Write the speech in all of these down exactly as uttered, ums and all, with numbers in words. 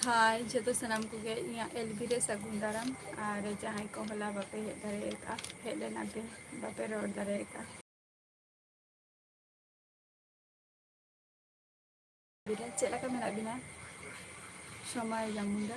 ᱦᱟᱭ ᱡᱚᱛᱚ ᱥᱟᱱᱟᱢ ᱠᱚᱜᱮ, ᱤᱧᱟᱹᱜ ᱮᱞ ᱵᱤ ᱨᱮ ᱥᱟᱹᱜᱩᱱ ᱫᱟᱨᱟᱢ᱾ ᱟᱨ ᱡᱟᱦᱟᱸᱭ ᱠᱚ ᱦᱚᱞᱟ ᱵᱟᱯᱮ ᱦᱮᱡ ᱫᱟᱲᱮ ᱟᱠᱟᱫᱼᱟ, ᱦᱮᱡ ᱞᱮᱱᱟ ᱯᱮ, ᱵᱟᱯᱮ ᱨᱚᱲ ᱫᱟᱲᱮ ᱟᱠᱟᱫᱼᱟ᱾ ᱪᱮᱫ ᱞᱮᱠᱟ ᱢᱮᱱᱟᱜ ᱵᱤᱱᱟ? ᱥᱚᱢᱟᱭ ᱡᱟᱢᱩᱱᱫᱟ᱾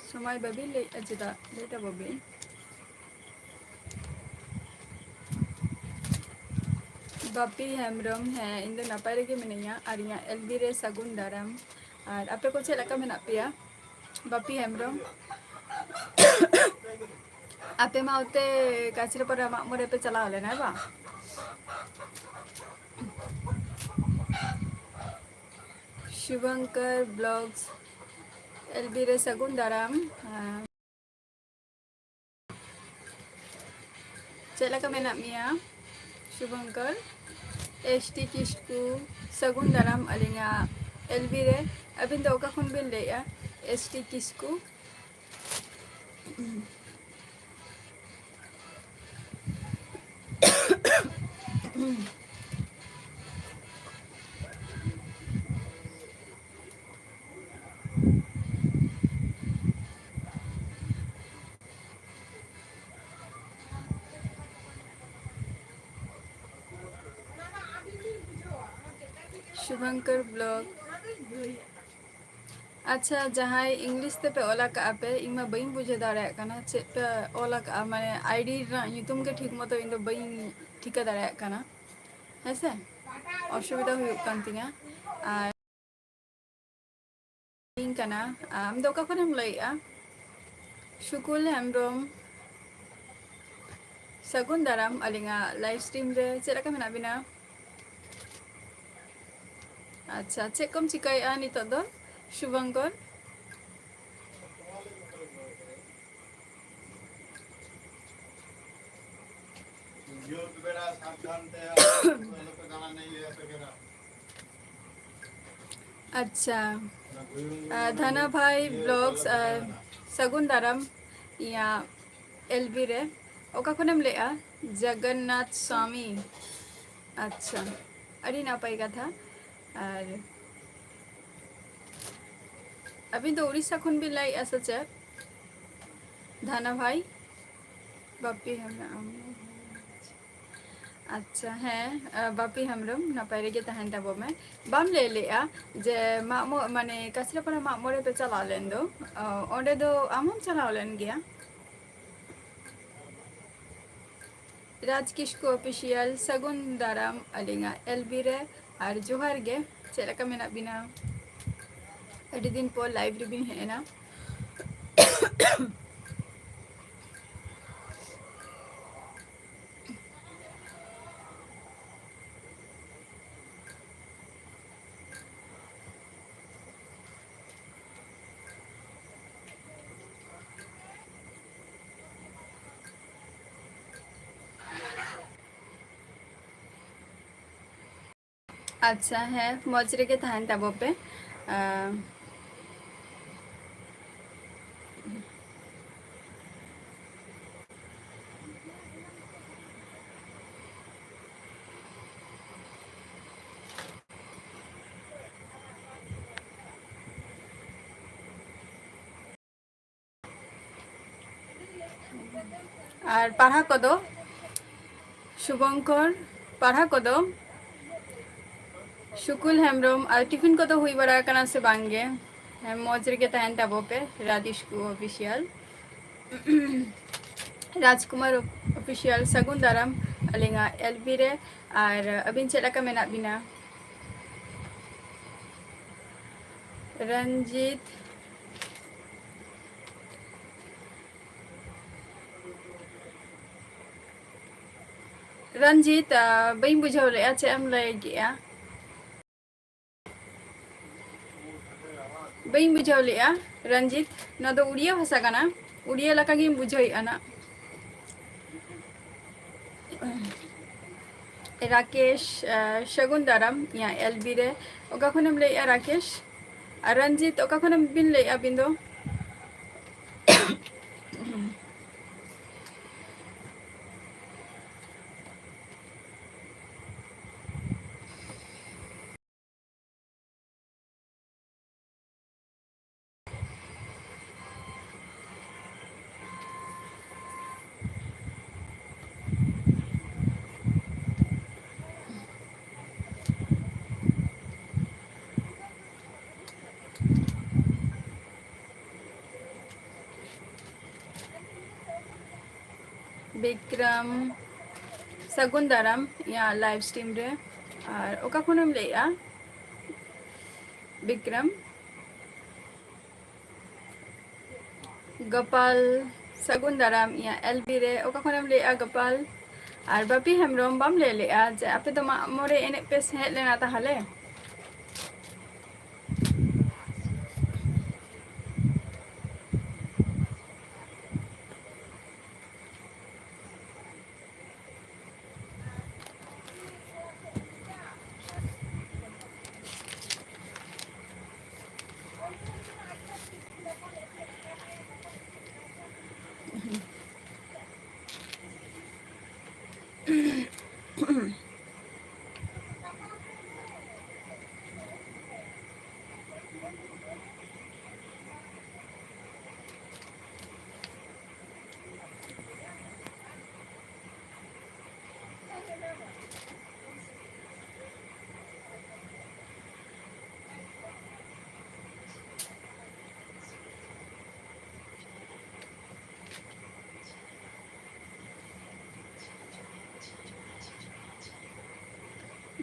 ᱥᱚᱢᱟᱭ ᱵᱟᱹᱵᱤ ᱞᱟᱹᱭᱮᱫᱼᱟ, ᱪᱮᱫᱟᱜ ᱞᱟᱹᱭ ᱛᱟᱵᱚ ᱵᱤᱱ? ᱵᱟᱯᱤ ᱦᱮᱢᱵᱨᱚᱢ, ᱦᱮᱸ, ᱤᱧ ᱫᱚ ᱱᱟᱯᱟᱭ ᱨᱮᱜᱮ ᱢᱤᱱᱟᱹᱧᱟ᱾ ᱟᱨ ᱤᱧᱟᱹᱜ ᱮᱞ ᱵᱤ ᱨᱮ ᱥᱟᱹᱜᱩᱱ ᱫᱟᱨᱟᱢ᱾ ᱟᱨ ᱟᱯᱮ ᱠᱚ ᱪᱮᱫ ᱞᱮᱠᱟ ᱢᱮᱱᱟᱜ ᱯᱮᱭᱟ? ᱵᱟᱯᱤ ᱦᱮᱢᱵᱨᱚᱢ, ᱟᱯᱮ ᱢᱟ ᱚᱱᱛᱮ ᱠᱟᱪᱨᱟᱯᱟᱲᱟ ᱢᱟᱜ ᱢᱚᱬᱮ ᱯᱮ ᱪᱟᱞᱟᱣ ᱞᱮᱱᱟ, ᱦᱮᱸ ᱵᱟᱝ? ᱥᱩᱵᱷᱚᱝᱠᱚᱨ ᱵᱞᱚᱜᱥ, ᱮᱞ ᱵᱤ ᱨᱮ ᱥᱟᱹᱜᱩᱱ ᱫᱟᱨᱟᱢ᱾ ᱪᱮᱫ ᱞᱮᱠᱟ ᱢᱮᱱᱟᱜ ᱢᱮᱭᱟ ᱥᱩᱵᱷᱚᱝᱠᱚᱨ? ᱮᱥ ᱴᱤ ᱠᱤᱥᱠᱩ, ᱥᱟᱹᱜᱩᱱ ᱫᱟᱨᱟᱢ ᱟᱹᱞᱤᱧᱟᱜ ᱮᱞ ᱵᱤ ᱨᱮ᱾ ᱟᱹᱵᱤᱱ ᱫᱚ ᱚᱠᱟ ᱠᱷᱚᱱ ᱵᱤᱱ ᱞᱟᱹᱭᱮᱫᱼᱟ? ᱮᱥ ᱴᱤ ᱠᱤᱥᱠᱩ᱾ ᱥᱩᱵᱷᱚᱝᱠᱚᱨ ᱵᱞᱚᱜ᱾ ᱟᱪᱪᱷᱟ, ᱡᱟᱦᱟᱸᱭ ᱤᱝᱞᱤᱥ ᱛᱮᱯᱮ ᱚᱞ ᱟᱠᱟᱜᱼᱟ ᱯᱮ, ᱤᱧ ᱢᱟ ᱵᱟᱹᱧ ᱵᱩᱡᱷᱟᱹᱣ ᱫᱟᱲᱮᱭᱟᱜ ᱠᱟᱱᱟ ᱪᱮᱫ ᱯᱮ ᱚᱞ ᱟᱠᱟᱜᱼᱟ, ᱢᱟᱱᱮ ᱟᱭᱰᱤ ᱨᱮᱱᱟᱜ ᱧᱩᱛᱩᱢ ᱜᱮ ᱴᱷᱤᱠ ᱢᱚᱛᱚ ᱤᱧ ᱫᱚ ᱵᱟᱹᱧ ᱴᱷᱤᱠᱟᱹ ᱫᱟᱲᱮᱭᱟᱜ ᱠᱟᱱᱟ, ᱦᱮᱸ ᱥᱮ, ᱚᱥᱩᱵᱤᱫᱷᱟ ᱦᱩᱭᱩᱜ ᱠᱟᱱ ᱛᱤᱧᱟ᱾ ᱟᱨ ᱤᱧ ᱠᱟᱱᱟ, ᱟᱢ ᱫᱚ ᱚᱠᱟ ᱠᱷᱚᱱᱮᱢ ᱞᱟᱹᱭᱮᱜᱼᱟ? ᱥᱩᱠᱩᱞ ᱦᱮᱢᱵᱨᱚᱢ, ᱥᱟᱹᱜᱩᱱ ᱫᱟᱨᱟᱢ ᱟᱹᱞᱤᱧᱟᱜ ᱞᱟᱭᱤᱵᱷ ᱥᱴᱨᱤᱢ ᱨᱮ᱾ ᱪᱮᱫ ᱞᱮᱠᱟ ᱢᱮᱱᱟᱜ ᱵᱤᱱᱟ? ᱟᱪᱪᱷᱟ, ᱪᱮᱫ ᱠᱚᱢ ᱪᱤᱠᱟᱹᱭᱮᱜᱼᱟ ᱱᱤᱛᱚᱜ ᱫᱚ, ᱥᱩᱵᱚᱝᱠᱚᱨ? ᱟᱪᱪᱷᱟ, ᱟᱨ ᱫᱷᱟᱱᱟ ᱵᱷᱟᱭ ᱵᱞᱚᱜᱥ, ᱟᱨ ᱥᱟᱹᱜᱩᱱ ᱫᱟᱨᱟᱢ ᱤᱧᱟᱹᱜ ᱮᱞᱵᱤ ᱨᱮ᱾ ᱚᱠᱟ ᱠᱷᱚᱱᱮᱢ ᱞᱟᱹᱭᱮᱜᱼᱟ? ᱡᱚᱜᱚᱱᱱᱟᱛᱷ ᱥᱣᱟᱢᱤ᱾ ᱟᱪᱪᱷᱟ, ᱟᱹᱰᱤ ᱱᱟᱯᱟᱭ ᱠᱟᱛᱷᱟ᱾ ᱟᱨ ᱟᱹᱵᱤᱱ ᱫᱚ ᱩᱲᱤᱥᱥᱟ ᱠᱷᱚᱱ ᱵᱤᱱ ᱞᱟᱹᱭᱮᱜᱼᱟ ᱥᱮ ᱪᱮᱫ, ᱫᱷᱟᱱᱟ ᱵᱷᱟᱭ? ᱵᱟᱯᱤ ᱦᱮᱢᱵᱨᱚᱢ᱾ ᱟᱪᱪᱷᱟ, ᱦᱮᱸ, ᱟ, ᱵᱟᱯᱤ ᱦᱮᱢᱵᱨᱚᱢ, ᱱᱟᱯᱟᱭ ᱨᱮᱜᱮ ᱛᱟᱦᱮᱱ ᱛᱟᱵᱚ ᱢᱮ᱾ ᱵᱟᱢ ᱞᱟᱹᱭ ᱞᱮᱜᱼᱟ ᱡᱮ ᱢᱟᱜ ᱢᱚ-, ᱢᱟᱱᱮ ᱠᱟᱪᱨᱟᱯᱟᱲᱟ ᱢᱟᱜ ᱢᱚᱬᱮ ᱯᱮ ᱪᱟᱞᱟᱣ ᱞᱮᱱ ᱫᱚ, ᱚ, ᱚᱸᱰᱮ ᱫᱚ ᱟᱢ ᱦᱚᱸᱢ ᱪᱟᱞᱟᱣ ᱞᱮᱱ ᱜᱮᱭᱟ? ᱨᱟᱡᱽ ᱠᱤᱥᱠᱩ ᱚᱯᱷᱤᱥᱤᱭᱟᱞ, ᱥᱟᱹᱜᱩᱱ ᱫᱟᱨᱟᱢ ᱟᱹᱞᱤᱧᱟᱜ ᱮᱞᱵᱤ ᱨᱮ, ᱟᱨ ᱡᱚᱦᱟᱨ ᱜᱮ, ᱪᱮᱫ ᱞᱮᱠᱟ ᱢᱮᱱᱟᱜ ᱵᱤᱱᱟ? ᱟᱹᱰᱤ ᱫᱤᱱ ᱯᱚᱨ ᱞᱟᱭᱤᱵᱷ ᱨᱮᱵᱤᱱ ᱦᱮᱡ ᱮᱱᱟ᱾ ᱟᱪᱪᱷᱟ, ᱦᱮᱸ, ᱢᱚᱡᱽ ᱨᱮᱜᱮ ᱛᱟᱦᱮᱱ ᱛᱟᱵᱚ ᱯᱮ᱾ ᱟᱸ, ᱟᱨ ᱯᱟᱲᱦᱟᱣ ᱠᱚᱫᱚ, ᱥᱩᱵᱚᱝᱠᱚᱨ, ᱯᱟᱲᱦᱟᱣ ᱠᱚᱫᱚ, ᱥᱩᱠᱩᱞ ᱦᱮᱢᱵᱨᱚᱢ, ᱟᱨ ᱴᱤᱯᱷᱤᱱ ᱠᱚᱫᱚ ᱦᱩᱭ ᱵᱟᱲᱟ ᱟᱠᱟᱱᱟ ᱥᱮ ᱵᱟᱝ ᱜᱮ? ᱦᱮᱸ, ᱢᱚᱡᱽ ᱨᱮᱜᱮ ᱛᱟᱦᱮᱱ ᱛᱟᱵᱚ ᱯᱮ᱾ ᱨᱟᱡᱮᱥ ᱠᱩ ᱚᱯᱷᱤᱥᱤᱭᱟᱞ, ᱨᱟᱡᱽᱠᱩᱢᱟᱨ ᱚᱯᱷᱤᱥᱤᱭᱟᱞ, ᱥᱟᱹᱜᱩᱱ ᱫᱟᱨᱟᱢ ᱟᱹᱞᱤᱧᱟᱜ ᱮᱞ ᱵᱤ ᱨᱮ᱾ ᱟᱨ ᱟᱹᱵᱤᱱ ᱪᱮᱫ ᱞᱮᱠᱟ ᱢᱮᱱᱟᱜ ᱵᱤᱱᱟ? ᱨᱚᱧᱡᱤᱛ, ᱨᱚᱧᱡᱤᱛ, ᱟᱸ, ᱵᱟᱹᱧ ᱵᱩᱡᱷᱟᱹᱣ ᱞᱮᱫᱼᱟ, ᱪᱮᱫ ᱮᱢ ᱞᱟᱹᱭ ᱠᱮᱫᱼᱟ? ᱵᱟᱹᱧ ᱵᱩᱡᱷᱟᱹᱣ ᱞᱮᱫᱼᱟ ᱨᱚᱧᱡᱤᱛ, ᱱᱚᱣᱟ ᱫᱚ ᱩᱲᱤᱭᱟ ᱵᱷᱟᱥᱟ ᱠᱟᱱᱟ, ᱩᱲᱤᱭᱟ ᱞᱮᱠᱟ ᱜᱤᱧ ᱵᱩᱡᱷᱟᱹᱣᱮᱫᱼᱟ ᱱᱟᱜ᱾ ᱨᱟᱠᱮᱥ, ᱟᱸ, ᱥᱟᱹᱜᱩᱱ ᱫᱟᱨᱟᱢ ᱤᱧᱟᱹᱜ ᱮᱞ ᱵᱤ ᱨᱮ᱾ ᱚᱠᱟ ᱠᱷᱚᱱᱮᱢ ᱞᱟᱹᱭᱮᱫᱼᱟ ᱨᱟᱠᱮᱥ? ᱟᱨ ᱨᱚᱧᱡᱤᱛ, ᱚᱠᱟ ᱠᱷᱚᱱᱮᱢ ᱵᱤᱱ ᱞᱟᱹᱭᱮᱫᱼᱟ ᱟᱹᱵᱤᱱ ᱫᱚ? ᱵᱤᱠᱨᱚᱢ, ᱥᱟᱹᱜᱩᱱ ᱫᱟᱨᱟᱢ ᱤᱧᱟᱹᱜ ᱞᱟᱭᱤᱵᱷ ᱥᱴᱨᱤᱢ ᱨᱮ᱾ ᱟᱨ ᱚᱠᱟ ᱠᱷᱚᱱᱮᱢ ᱞᱟᱹᱭᱮᱜᱼᱟ ᱵᱤᱠᱨᱚᱢ? ᱜᱳᱯᱟᱞ, ᱥᱟᱹᱜᱩᱱ ᱫᱟᱨᱟᱢ ᱤᱧᱟᱹᱜ ᱮᱞ ᱵᱤ ᱨᱮ᱾ ᱚᱠᱟ ᱠᱷᱚᱱᱮᱢ ᱞᱟᱹᱭᱮᱜᱼᱟ ᱜᱳᱯᱟᱞ? ᱟᱨ ᱵᱟᱯᱤ ᱦᱮᱢᱵᱨᱚᱢ, ᱵᱟᱢ ᱞᱟᱹᱭ ᱞᱮᱜᱼᱟ ᱡᱮ ᱟᱯᱮ ᱫᱚ ᱢᱟᱜ ᱢᱚᱬᱮ ᱮᱱᱮᱡ ᱯᱮ ᱦᱮᱡ ᱞᱮᱱᱟ ᱛᱟᱦᱚᱞᱮ?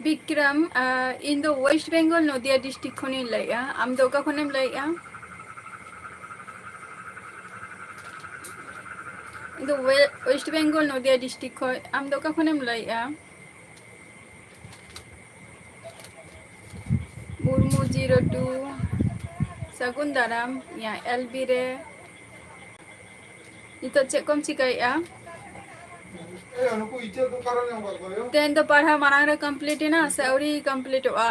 ᱵᱤᱠᱨᱚᱢ, ᱟᱨ ᱤᱧ ᱫᱚ West Bengal, ᱱᱚᱫᱤᱭᱟ district ᱠᱷᱚᱱᱤᱧ ᱞᱟᱹᱭᱮᱜᱼᱟ᱾ ᱟᱢ ᱫᱚ ᱚᱠᱟ ᱠᱷᱚᱱᱮᱢ ᱞᱟᱹᱭᱮᱜᱼᱟ? ᱤᱧ ᱫᱚ ᱣᱮ-, West Bengal, ᱱᱚᱫᱤᱭᱟ district ᱠᱷᱚᱱ᱾ ᱟᱢ ᱫᱚ ᱚᱠᱟ ᱠᱷᱚᱱᱮᱢ ᱞᱟᱹᱭᱮᱜᱼᱟ? ᱢᱩᱨᱢᱩ zero two, ᱥᱟᱹᱜᱩᱱ ᱫᱟᱨᱟᱢ ᱤᱧᱟᱹᱜ L B ᱨᱮ᱾ ᱱᱤᱛᱚᱜ ᱪᱮᱫ ᱠᱚᱢ ᱪᱤᱠᱟᱹᱭᱮᱜᱼᱟ? ᱛᱮᱦᱮᱧ ᱫᱚ ᱯᱟᱲᱦᱟᱣ ᱢᱟᱲᱟᱝ ᱨᱮ complete ᱮᱱᱟ ᱥᱮ ᱟᱹᱣᱨᱤ completeᱚᱜᱼᱟ?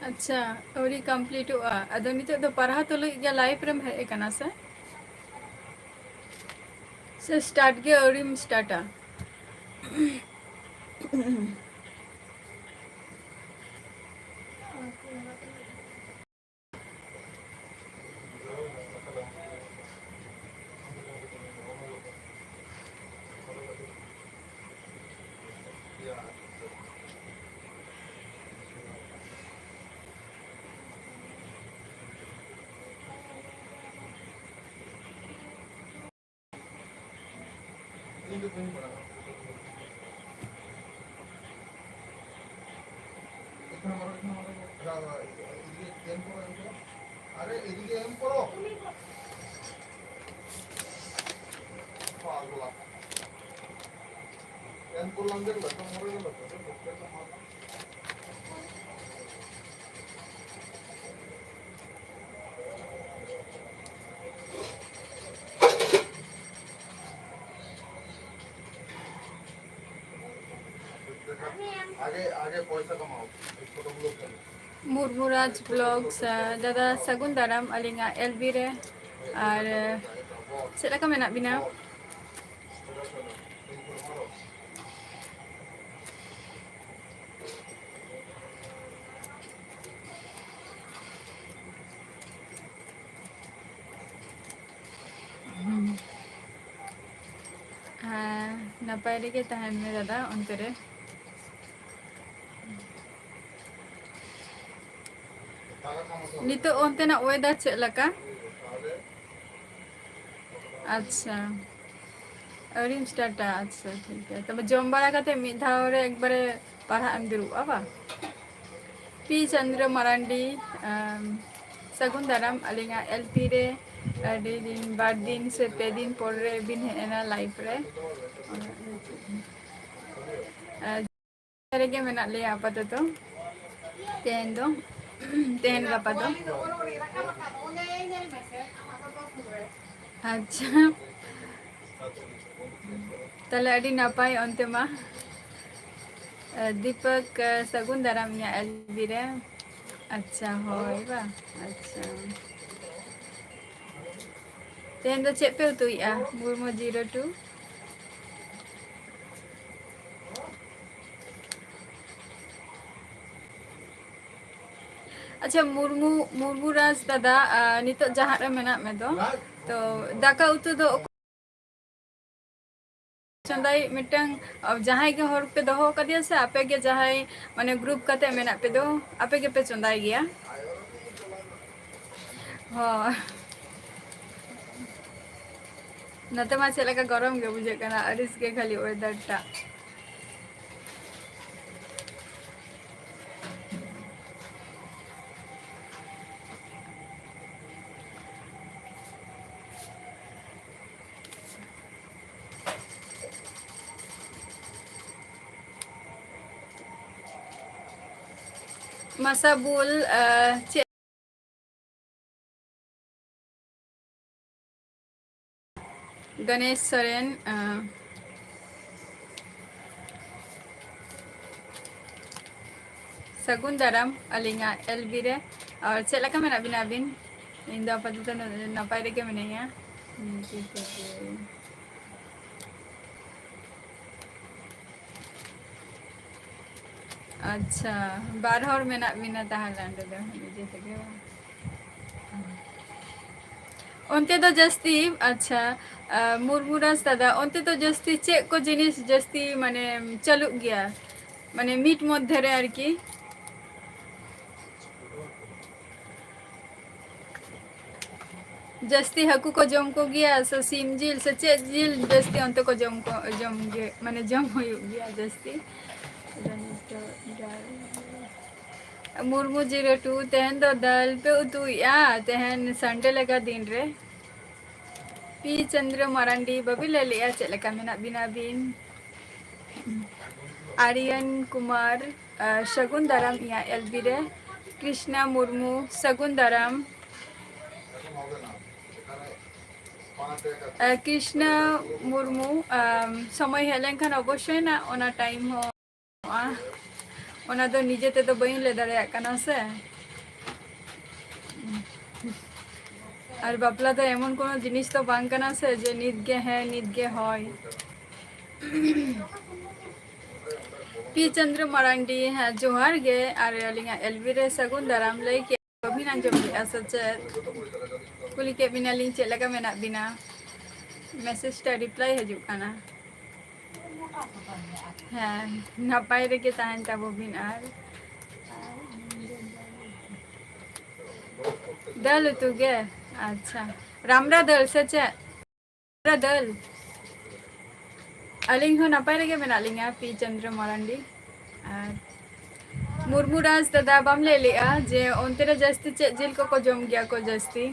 ᱟᱪᱪᱷᱟ, ᱟᱹᱣᱨᱤ ᱠᱚᱢᱯᱞᱤᱴᱚᱜᱼᱟ᱾ ᱟᱫᱚ ᱱᱤᱛᱚᱜ ᱫᱚ ᱯᱟᱲᱦᱟᱣ ᱛᱩᱞᱩᱡ ᱜᱮ ᱞᱟᱭᱤᱵᱷ ᱨᱮᱢ ᱦᱮᱡ ᱟᱠᱟᱱᱟ ᱥᱮ? ᱥᱮ ᱥᱴᱟᱨᱴ ᱜᱮ ᱟᱹᱣᱨᱤᱢ ᱥᱴᱟᱨᱴᱟ? ᱢᱩᱨᱢᱩᱨᱟᱡᱽ ᱵᱞᱚᱜᱥ, ᱫᱟᱫᱟ ᱥᱟᱹᱜᱩᱱ ᱫᱟᱨᱟᱢ ᱟᱹᱞᱤᱧᱟᱜ ᱮᱞ ᱵᱤ ᱨᱮ᱾ ᱟᱨ ᱪᱮᱫ ᱞᱮᱠᱟ ᱢᱮᱱᱟᱜ ᱵᱤᱱᱟ? ᱦᱮᱸ, ᱱᱟᱯᱟᱭ ᱨᱮᱜᱮ ᱛᱟᱦᱮᱱ ᱢᱮ ᱫᱟᱫᱟ, ᱚᱱᱛᱮ ᱨᱮ᱾ ᱱᱤᱛᱚᱜ ᱚᱱᱛᱮᱱᱟᱜ ᱚᱭᱮᱫᱟᱨ ᱪᱮᱫ ᱞᱮᱠᱟ? ᱟᱪᱪᱷᱟ, ᱟᱹᱣᱨᱤᱢ ᱥᱴᱟᱨᱴᱟ? ᱟᱪᱪᱷᱟ, ᱴᱷᱤᱠ ᱜᱮᱭᱟ᱾ ᱛᱚᱵᱮ ᱡᱚᱢ ᱵᱟᱲᱟ ᱠᱟᱛᱮ ᱢᱤᱫ ᱫᱷᱟᱣ ᱨᱮ ᱮᱠᱵᱟᱨᱮ ᱯᱟᱲᱦᱟᱜ ᱮᱢ ᱫᱩᱲᱩᱵᱼᱟ, ᱵᱟ? ᱯᱤ ᱪᱚᱱᱫᱨᱚ ᱢᱟᱨᱟᱱᱰᱤ, ᱟᱢ, ᱥᱟᱹᱜᱩᱱ ᱫᱟᱨᱟᱢ ᱟᱹᱞᱤᱧᱟᱜ ᱮᱞ ᱯᱤ ᱨᱮ᱾ ᱟᱹᱰᱤ ᱫᱤᱱ, ᱵᱟᱨ ᱫᱤᱱ ᱥᱮ ᱯᱮ ᱫᱤᱱ ᱯᱚᱨ ᱨᱮ ᱵᱤᱱ ᱦᱮᱡ ᱮᱱᱟ ᱞᱟᱭᱤᱵᱷ ᱨᱮ᱾ ᱟᱨ ᱨᱮᱜᱮ ᱢᱮᱱᱟᱜ ᱞᱮᱭᱟ ᱟᱯᱟᱛᱚᱛᱚ ᱛᱮᱦᱮᱧ ᱫᱚ, ᱛᱮᱦᱮᱧ ᱜᱟᱯᱟ ᱫᱚ᱾ ᱟᱪᱪᱷᱟ, ᱛᱟᱦᱞᱮ ᱟᱹᱰᱤ ᱱᱟᱯᱟᱭ ᱚᱱᱛᱮ ᱢᱟ᱾ ᱫᱤᱯᱚᱠ, ᱥᱟᱹᱜᱩᱱ ᱫᱟᱨᱟᱢ ᱤᱧᱟᱹᱜ ᱮᱞ ᱵᱤ ᱨᱮ᱾ ᱟᱪᱪᱷᱟ, ᱦᱳᱭ ᱵᱟ᱾ ᱟᱪᱪᱷᱟ, ᱛᱮᱦᱮᱧ ᱫᱚ ᱪᱮᱫ ᱯᱮ ᱩᱛᱩᱭᱮᱫᱼᱟ? Murmu zero two. ᱟᱪᱪᱷᱟ, ᱢᱩᱨᱢᱩ, ᱢᱩᱨᱢᱩ ᱨᱟᱡᱽ ᱫᱟᱫᱟ, ᱟᱨ ᱱᱤᱛᱚᱜ ᱡᱟᱦᱟᱸ ᱨᱮ ᱢᱮᱱᱟᱜ ᱢᱮ ᱫᱚ, ᱛᱚ ᱫᱟᱠᱟ ᱩᱛᱩ ᱫᱚ ᱚᱠᱚᱭ ᱪᱚᱸᱫᱟᱭ? ᱢᱤᱫᱴᱟᱝ, ᱡᱟᱦᱟᱸᱭ ᱜᱮ ᱦᱚᱲ ᱯᱮ ᱫᱚᱦᱚ ᱟᱠᱟᱫᱮᱭᱟ ᱥᱮ ᱟᱯᱮ ᱜᱮ ᱡᱟᱦᱟᱸᱭ, ᱢᱟᱱᱮ, ᱜᱨᱩᱯ ᱠᱟᱛᱮ ᱢᱮᱱᱟᱜ ᱯᱮ ᱫᱚ, ᱟᱯᱮ ᱜᱮᱯᱮ ᱪᱚᱸᱫᱟᱭ ᱜᱮᱭᱟ? ᱦᱳᱭ᱾ ᱱᱚᱛᱮ ᱢᱟ ᱪᱮᱫ ᱞᱮᱠᱟ ᱜᱚᱨᱚᱢ ᱜᱮ ᱵᱩᱡᱷᱟᱹᱜ ᱠᱟᱱᱟ, ᱟᱹᱲᱤᱥ ᱜᱮ ᱠᱷᱟᱹᱞᱤ ᱚᱭᱮᱫᱟᱨ ᱴᱟᱜ᱾ ᱢᱟᱥᱟᱵᱩᱞ, ᱟᱸ, ᱪᱮᱫ ᱜᱚᱱᱮᱥ ᱥᱚᱨᱮᱱ, ᱟᱸ, ᱥᱟᱹᱜᱩᱱ ᱫᱟᱨᱟᱢ ᱟᱹᱞᱤᱧᱟᱜ ᱮᱞ ᱵᱤ ᱨᱮ᱾ ᱟᱨ ᱪᱮᱫ ᱞᱮᱠᱟ ᱢᱮᱱᱟᱜ ᱵᱤᱱᱟ ᱟᱹᱵᱤᱱ? ᱤᱧ ᱫᱚ ᱟᱯᱟᱛᱚᱛᱚ ᱱᱟᱯᱟᱭ ᱨᱮᱜᱮ ᱢᱤᱱᱟᱹᱧᱟ᱾ ᱟᱪᱪᱷᱟ, ᱵᱟᱨ ᱦᱚᱲ ᱢᱮᱱᱟᱜ ᱵᱤᱱᱟ ᱛᱟᱦᱚᱞᱮ ᱚᱸᱰᱮ ᱫᱚ ᱱᱤᱡᱮ ᱛᱮᱜᱮ ᱵᱟᱝ? ᱚᱱᱛᱮ ᱫᱚ ᱡᱟᱹᱥᱛᱤ, ᱟᱪᱪᱷᱟ, ᱟ, ᱢᱩᱨᱢᱩ ᱨᱟᱡᱽ ᱫᱟᱫᱟ, ᱚᱱᱛᱮ ᱫᱚ ᱡᱟᱹᱥᱛᱤ ᱪᱮᱫ ᱠᱚ ᱡᱤᱱᱤᱥ ᱡᱟᱹᱥᱛᱤ ᱢᱟᱱᱮ ᱪᱟᱹᱞᱩᱜ ᱜᱮᱭᱟ, ᱢᱟᱱᱮ ᱢᱤᱴ ᱢᱚᱫᱽᱫᱷᱮ ᱨᱮ ᱟᱨᱠᱤ? ᱡᱟᱹᱥᱛᱤ ᱦᱟᱹᱠᱩ ᱠᱚ ᱡᱚᱢ ᱠᱚᱜᱮᱭᱟ ᱥᱮ ᱥᱤᱢ ᱡᱤᱞ ᱥᱮ ᱪᱮᱫ ᱡᱤᱞ ᱡᱟᱹᱥᱛᱤ ᱚᱱᱛᱮ ᱠᱚ ᱡᱚᱢ ᱠᱚ, ᱡᱚᱢ ᱜᱮ, ᱢᱟᱱᱮ ᱡᱚᱢ ᱦᱩᱭᱩᱜ ᱜᱮᱭᱟ ᱡᱟᱹᱥᱛᱤ? ᱟᱫᱚ ᱱᱤᱛᱚᱜ ᱡᱟ-, ᱢᱩᱨᱢᱩ ᱡᱤᱨᱳ ᱴᱩ, ᱛᱮᱦᱮᱧ ᱫᱚ ᱫᱟᱹᱞ ᱯᱮ ᱩᱛᱩᱭᱮᱫᱼᱟ, ᱛᱮᱦᱮᱧ ᱥᱟᱱᱰᱮ ᱞᱮᱠᱟ ᱫᱤᱱ ᱨᱮ᱾ ᱯᱤ ᱪᱚᱱᱫᱨᱚ ᱢᱟᱨᱟᱱᱰᱤ, ᱵᱟᱹᱵᱤ ᱞᱟᱹᱞᱤᱜᱼᱟ, ᱪᱮᱫ ᱞᱮᱠᱟ ᱢᱮᱱᱟᱜ ᱵᱤᱱᱟ ᱟᱹᱵᱤᱱ? ᱟᱨᱭᱟᱱ ᱠᱩᱢᱟᱨ, ᱟᱨ ᱥᱟᱹᱜᱩᱱ ᱫᱟᱨᱟᱢ ᱤᱧᱟᱹᱜ ᱮᱞ ᱵᱤ ᱨᱮ᱾ ᱠᱨᱤᱥᱱᱟ ᱢᱩᱨᱢᱩ, ᱥᱟᱹᱜᱩᱱ ᱫᱟᱨᱟᱢ᱾ ᱟᱨ ᱠᱨᱤᱥᱱᱟ ᱢᱩᱨᱢᱩ, ᱟᱢ, ᱥᱚᱢᱚᱭ ᱦᱮᱡ ᱞᱮᱱᱠᱷᱟᱱ ᱚᱵᱚᱥᱥᱳᱭ ᱱᱟ ᱚᱱᱟ ᱴᱟᱭᱤᱢ ᱦᱚᱸ, ᱚᱱᱟ ᱫᱚ ᱱᱤᱡᱮ ᱛᱮᱫᱚ ᱵᱟᱹᱧ ᱞᱟᱹᱭ ᱫᱟᱲᱮᱭᱟᱜ ᱠᱟᱱᱟ ᱥᱮ᱾ ᱟᱨ ᱵᱟᱯᱞᱟ ᱫᱚ ᱮᱢᱚᱱ ᱠᱳᱱᱳ ᱡᱤᱱᱤᱥ ᱫᱚ ᱵᱟᱝ ᱠᱟᱱᱟ ᱥᱮ ᱡᱮ ᱱᱤᱛ ᱜᱮ ᱦᱮᱸ, ᱱᱤᱛ ᱜᱮ ᱦᱳᱭ᱾ ᱯᱤ ᱪᱚᱱᱫᱨᱚ ᱢᱟᱨᱟᱱᱰᱤ, ᱦᱮᱸ, ᱡᱚᱦᱟᱨ ᱜᱮ᱾ ᱟᱨ ᱟᱹᱞᱤᱧᱟᱜ ᱮᱞᱵᱤ ᱨᱮ ᱥᱟᱹᱜᱩᱱ ᱫᱟᱨᱟᱢ ᱞᱟᱹᱭ ᱠᱮᱫ, ᱵᱟᱹᱵᱤᱱ ᱟᱸᱡᱚᱢ ᱞᱮᱫᱼᱟ ᱥᱮ ᱪᱮᱫ? ᱠᱩᱞᱤ ᱠᱮᱫ ᱵᱤᱱᱟᱞᱤᱧ ᱪᱮᱫ ᱞᱮᱠᱟ ᱢᱮᱱᱟᱜ ᱵᱤᱱᱟ, ᱢᱮᱥᱮᱡᱽ ᱴᱟ ᱨᱤᱯᱞᱟᱭ ᱦᱤᱡᱩᱜ ᱠᱟᱱᱟ᱾ ᱦᱮᱸ, ᱱᱟᱯᱟᱭ ᱨᱮᱜᱮ ᱛᱟᱦᱮᱱ ᱛᱟᱵᱚ ᱵᱤᱱ᱾ ᱟᱨ ᱫᱟᱹᱞ ᱩᱛᱩ ᱜᱮ? ᱟᱪᱪᱷᱟ, ᱨᱟᱢᱲᱟ ᱫᱟᱹᱞ ᱥᱮ ᱪᱮᱫ? ᱨᱟᱢᱲᱟ ᱫᱟᱹᱞ᱾ ᱟᱹᱞᱤᱧ ᱦᱚᱸ ᱱᱟᱯᱟᱭ ᱨᱮᱜᱮ ᱢᱮᱱᱟᱜ ᱞᱤᱧᱟ, ᱯᱤ ᱪᱚᱱᱫᱨᱚ ᱢᱟᱨᱟᱱᱰᱤ᱾ ᱟᱨ ᱢᱩᱨᱢᱩ ᱨᱟᱡᱽ ᱫᱟᱫᱟ, ᱵᱟᱢ ᱞᱟᱹᱭ ᱞᱮᱜᱼᱟ ᱡᱮ ᱚᱱᱛᱮ ᱨᱮ ᱡᱟᱹᱥᱛᱤ ᱪᱮᱫ ᱡᱤᱞ ᱠᱚᱠᱚ ᱡᱚᱢ ᱜᱮᱭᱟ ᱠᱚ ᱡᱟᱹᱥᱛᱤ?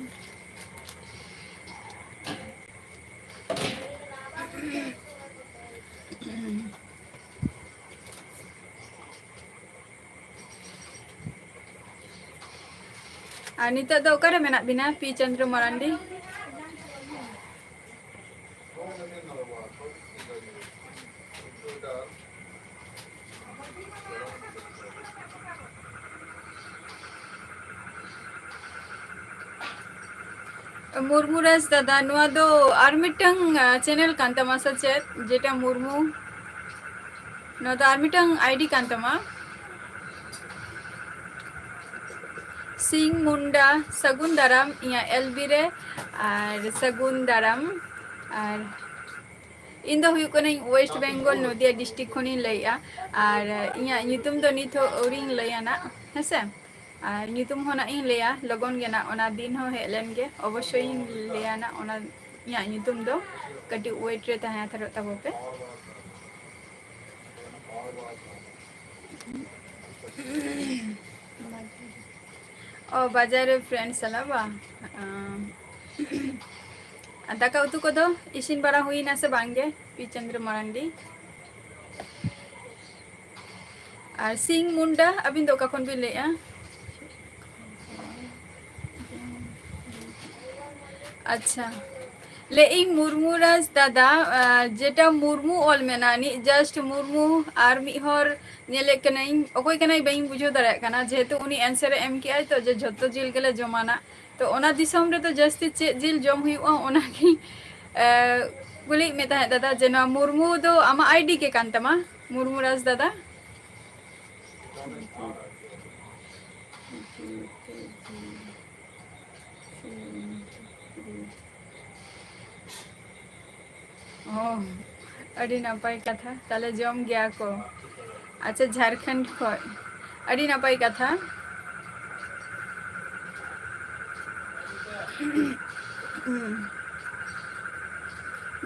ᱟᱨ ᱱᱤᱛᱚᱜ ᱫᱚ ᱚᱠᱟᱨᱮ ᱢᱮᱱᱟᱜ ᱵᱤᱱᱟ, ᱯᱤ ᱪᱚᱱᱫᱨᱚ ᱢᱟᱨᱟᱱᱰᱤ? ᱢᱩᱨᱢᱩ ᱨᱟᱡᱽ ᱫᱟᱫᱟ, ᱱᱚᱣᱟ ᱫᱚ ᱟᱨ ᱢᱤᱫᱴᱟᱝ, ᱟ, ᱪᱮᱱᱮᱞ ᱠᱟᱱ ᱛᱟᱢᱟ ᱥᱮ ᱪᱮᱫ? ᱡᱮᱴᱟ ᱢᱩᱨᱢᱩ, ᱱᱚᱣᱟ ᱫᱚ ᱟᱨ ᱢᱤᱫᱴᱟᱝ ᱟᱭᱰᱤ ᱠᱟᱱ ᱛᱟᱢᱟ᱾ ᱥᱤᱝ ᱢᱩᱱᱰᱟ, ᱥᱟᱹᱜᱩᱱ ᱫᱟᱨᱟᱢ ᱤᱧᱟᱹᱜ ᱮᱞᱵᱤ ᱨᱮ, ᱟᱨ ᱥᱟᱹᱜᱩᱱ ᱫᱟᱨᱟᱢ᱾ ᱟᱨ ᱤᱧ ᱫᱚ ᱦᱩᱭᱩᱜ ᱠᱟᱹᱱᱟᱹᱧ ᱳᱭᱮᱥᱴ ᱵᱮᱝᱜᱚᱞ, ᱱᱚᱫᱤᱭᱟ ᱰᱤᱥᱴᱨᱤᱠᱴ ᱠᱷᱚᱱᱤᱧ ᱞᱟᱹᱭᱮᱜᱼᱟ᱾ ᱟᱨ ᱤᱧᱟᱹᱜ ᱧᱩᱛᱩᱢ ᱫᱚ ᱱᱤᱛ ᱦᱚᱸ ᱟᱹᱣᱨᱤᱧ ᱞᱟᱹᱭᱟ ᱱᱟᱜ, ᱦᱮᱸᱥᱮ? ᱟᱨ ᱧᱩᱛᱩᱢ ᱦᱚᱸ ᱱᱟᱜ ᱤᱧ ᱞᱟᱹᱭᱟ, ᱞᱚᱜᱚᱱ ᱜᱮ ᱱᱟᱜ ᱚᱱᱟ ᱫᱤᱱ ᱦᱚᱸ ᱦᱮᱡ ᱞᱮᱱ ᱜᱮ, ᱚᱵᱚᱥᱥᱳᱭ ᱤᱧ ᱞᱟᱹᱭᱟ ᱱᱟᱜ ᱚᱱᱟ ᱤᱧᱟᱹᱜ ᱧᱩᱛᱩᱢ ᱫᱚ᱾ ᱠᱟᱹᱴᱤᱡ ᱳᱭᱮᱴ ᱨᱮ ᱛᱟᱦᱮᱸ ᱦᱟᱛᱟᱲᱚᱜ ᱛᱟᱵᱚ ᱯᱮ᱾ ᱚ, ᱵᱟᱡᱟᱨ ᱨᱮ ᱯᱷᱨᱮᱱᱰ ᱥᱟᱞᱟᱜ ᱵᱟ? ᱟᱸ, ᱫᱟᱠᱟ ᱩᱛᱩ ᱠᱚᱫᱚ ᱤᱥᱤᱱ ᱵᱟᱲᱟ ᱦᱩᱭᱱᱟ ᱥᱮ ᱵᱟᱝ ᱜᱮ, ᱯᱤ ᱪᱚᱱᱫᱨᱚ ᱢᱟᱨᱟᱱᱰᱤ? ᱟᱨ ᱥᱤᱝ ᱢᱩᱱᱰᱟ, ᱟᱹᱵᱤᱱ ᱫᱚ ᱚᱠᱟ ᱠᱷᱚᱱ ᱵᱤᱱ ᱞᱟᱹᱭᱮᱜᱼᱟ? ᱟᱪᱪᱷᱟ, ᱞᱟᱹᱭᱮᱜ ᱤᱧ ᱢᱩᱨᱢᱩ ᱨᱟᱡᱽ ᱫᱟᱫᱟ, ᱟᱨ ᱡᱮᱴᱟ ᱢᱩᱨᱢᱩ ᱚᱞ ᱢᱮᱱᱟᱜ ᱟᱹᱱᱤᱡ, just ᱢᱩᱨᱢᱩ, ᱟᱨ ᱢᱤᱫ ᱦᱚᱲ ᱧᱮᱞᱮᱫ ᱠᱟᱹᱱᱟᱹᱧ, ᱚᱠᱚᱭ ᱠᱟᱱᱟᱭ ᱵᱟᱹᱧ ᱵᱩᱡᱷᱟᱹᱣ ᱫᱟᱲᱮᱭᱟᱜ ᱠᱟᱱᱟ, ᱡᱮᱦᱮᱛᱩ ᱩᱱᱤ ᱮᱱᱥᱟᱨ ᱮ ᱮᱢ ᱠᱮᱜᱼᱟᱭ ᱛᱚ ᱡᱮ ᱡᱷᱚᱛᱚ ᱡᱤᱞ ᱜᱮᱞᱮ ᱡᱚᱢᱟ ᱱᱟᱜ᱾ ᱛᱚ, ᱚᱱᱟ ᱫᱤᱥᱚᱢ ᱨᱮᱫᱚ ᱡᱟᱹᱥᱛᱤ ᱪᱮᱫ ᱡᱤᱞ ᱡᱚᱢ ᱦᱩᱭᱩᱜᱼᱟ, ᱚᱱᱟᱜᱤᱧ, ᱮ, ᱠᱩᱞᱤᱭᱮᱫ ᱢᱮ ᱛᱟᱦᱮᱸᱫ ᱫᱟᱫᱟ, ᱡᱮ ᱱᱚᱣᱟ ᱢᱩᱨᱢᱩ ᱫᱚ ᱟᱢᱟᱜ ᱟᱭᱰᱤ ᱜᱮ ᱠᱟᱱ ᱛᱟᱢᱟ, ᱢᱩᱨᱢᱩ ᱨᱟᱡᱽ ᱫᱟᱫᱟ? ᱚ, ᱟᱹᱰᱤ ᱱᱟᱯᱟᱭ ᱠᱟᱛᱷᱟ᱾ ᱛᱟᱦᱞᱮ ᱡᱚᱢ ᱜᱮᱭᱟ ᱠᱚ᱾ ᱟᱪᱪᱷᱟ, ᱡᱷᱟᱲᱠᱷᱚᱸᱰ ᱠᱷᱚᱡ᱾ ᱟᱹᱰᱤ ᱱᱟᱯᱟᱭ ᱠᱟᱛᱷᱟ᱾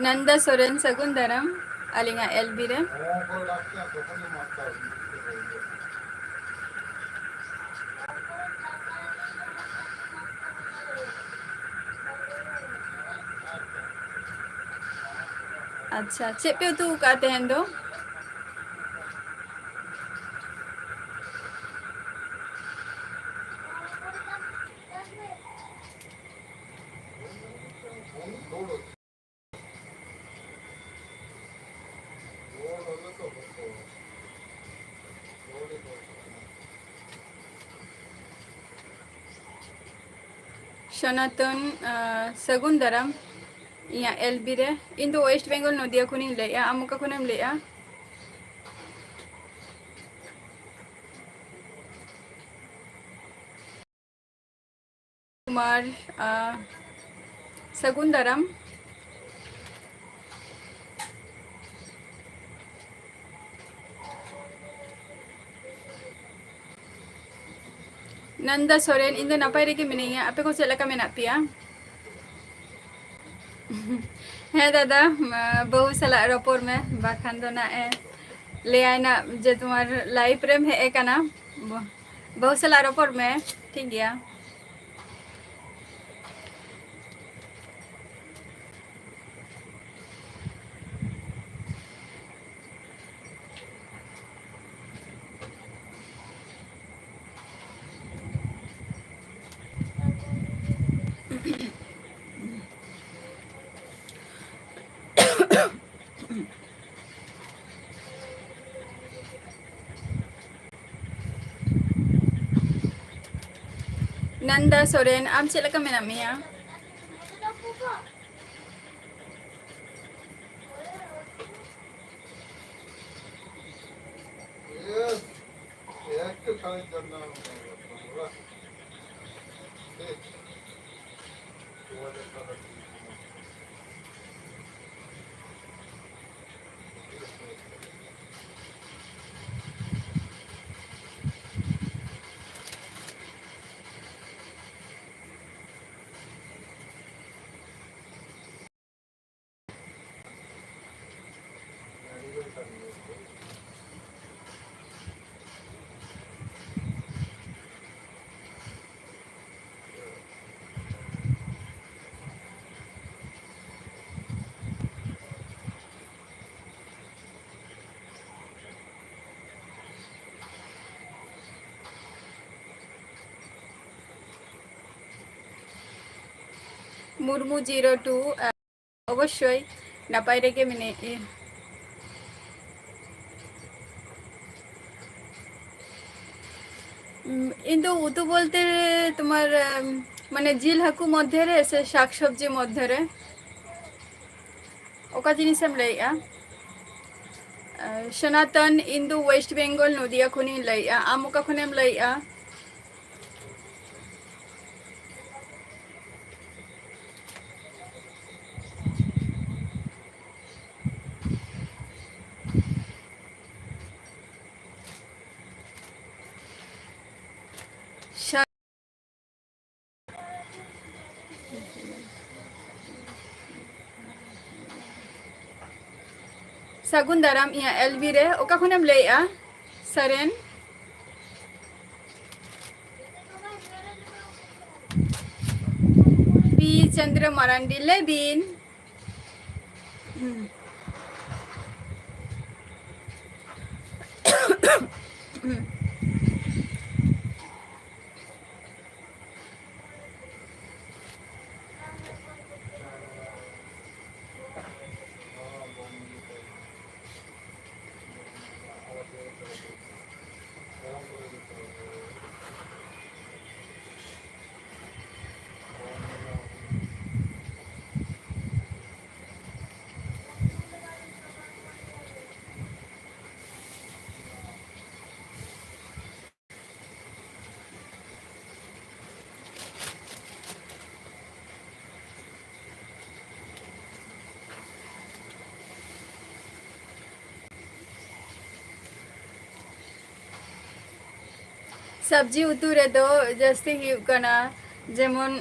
ᱱᱟᱱᱫᱟ ᱥᱚᱨᱮᱱ, ᱥᱟᱹᱜᱩᱱ ᱫᱟᱨᱟᱢ ᱟᱹᱞᱤᱧᱟᱜ ᱮᱞ ᱵᱤ ᱨᱮ᱾ ᱟᱪᱪᱷᱟ, ᱪᱮᱫ ᱯᱮ ᱩᱛᱩ ᱟᱠᱟᱫᱼᱟ ᱛᱮᱦᱮᱧ ᱫᱚ? ᱥᱚᱱᱟᱛᱚᱱ, ᱟᱸ, ᱥᱟᱹᱜᱩᱱ ᱫᱟᱨᱟᱢ ᱤᱧᱟᱹᱜ ᱮᱞ ᱵᱤ ᱨᱮ᱾ ᱤᱧ ᱫᱚ ᱳᱭᱮᱥᱴ ᱵᱮᱝᱜᱚᱞ, ᱱᱚᱫᱤᱭᱟ ᱠᱷᱚᱱᱤᱧ ᱞᱟᱹᱭᱮᱜᱼᱟ᱾ ᱟᱢ ᱚᱠᱟ ᱠᱷᱚᱱᱮᱢ ᱞᱟᱹᱭᱮᱜᱼᱟ? ᱠᱩᱢᱟᱨ, ᱟᱸ, ᱥᱟᱹᱜᱩᱱ ᱫᱟᱨᱟᱢ᱾ ᱱᱟᱱᱫᱟ ᱥᱚᱨᱮᱱ, ᱤᱧ ᱫᱚ ᱱᱟᱯᱟᱭ ᱨᱮᱜᱮ ᱢᱤᱱᱟᱹᱧᱟ, ᱟᱯᱮ ᱠᱚ ᱪᱮᱫ ᱞᱮᱠᱟ ᱢᱮᱱᱟᱜ ᱯᱮᱭᱟ? ᱦᱮᱸ ᱫᱟᱫᱟ, ᱢᱟ, ᱵᱟᱹᱦᱩ ᱥᱟᱞᱟᱜ ᱨᱚᱯᱚᱲ ᱢᱮ, ᱵᱟᱠᱷᱟᱱ ᱫᱚ ᱱᱟᱜ ᱮ ᱞᱟᱹᱭᱟᱭ ᱱᱟᱜ ᱡᱮ ᱛᱳᱢᱟᱨ ᱞᱟᱭᱤᱯ ᱨᱮᱢ ᱦᱮᱡ ᱟᱠᱟᱱᱟ᱾ ᱵᱚ-, ᱵᱟᱹᱦᱩ ᱥᱟᱞᱟᱜ ᱨᱚᱯᱚᱲ ᱢᱮ, ᱴᱷᱤᱠ ᱜᱮᱭᱟ᱾ ᱟᱱᱫᱟ ᱥᱚᱨᱮᱱ, ᱟᱢ ᱪᱮᱫ ᱞᱮᱠᱟ ᱢᱮᱱᱟᱜ ᱢᱮᱭᱟ? ᱢᱩᱨᱢᱩ zero two, ᱚᱵᱚᱥᱥᱳᱭ ᱱᱟᱯᱟᱭ ᱨᱮᱜᱮ ᱢᱮᱱᱟᱹᱧ᱾ ᱩᱢ, ᱤᱧ ᱫᱚ ᱩᱛᱩ ᱵᱚᱞᱛᱮ ᱛᱳᱢᱟᱨ, ᱩᱢ, ᱢᱟᱱᱮ ᱡᱤᱞ ᱦᱟᱹᱠᱩ ᱢᱚᱫᱽᱫᱷᱮ ᱨᱮ ᱥᱮ ᱥᱟᱠ ᱥᱚᱵᱽᱡᱤ ᱢᱚᱫᱽᱫᱷᱮ ᱨᱮ ᱚᱠᱟ ᱡᱤᱱᱤᱥᱮᱢ ᱞᱟᱹᱭᱮᱜᱼᱟ? ᱟᱨ ᱥᱚᱱᱟᱛᱚᱱ, ᱤᱧ ᱫᱚ ᱳᱭᱮᱥᱴ ᱵᱮᱝᱜᱚᱞ ᱱᱚᱫᱤᱭᱟ ᱠᱷᱚᱱᱤᱧ ᱞᱟᱹᱭᱮᱜᱼᱟ᱾ ᱟᱢ ᱚᱠᱟ ᱠᱷᱚᱱᱮᱢ ᱞᱟᱹᱭᱮᱜᱼᱟ? ᱥᱟᱹᱜᱩᱱ ᱫᱟᱨᱟᱢ ᱤᱧᱟᱹᱜ ᱮᱞ ᱵᱤ ᱨᱮ᱾ ᱚᱠᱟ ᱠᱷᱚᱱᱮᱢ ᱞᱟᱹᱭᱮᱜᱼᱟ ᱥᱟᱨᱮᱱ? ᱯᱤ ᱪᱚᱱᱫᱨᱚ ᱢᱟᱨᱟᱱᱰᱤ, ᱞᱟᱹᱭ ᱵᱤᱱ᱾ ᱦᱩᱸ᱾ ᱦᱩᱸ᱾ ᱥᱚᱵᱽᱡᱤ ᱩᱛᱩ ᱨᱮᱫᱚ ᱡᱟᱹᱥᱛᱤ ᱦᱩᱭᱩᱜ ᱠᱟᱱᱟ, ᱡᱮᱢᱚᱱ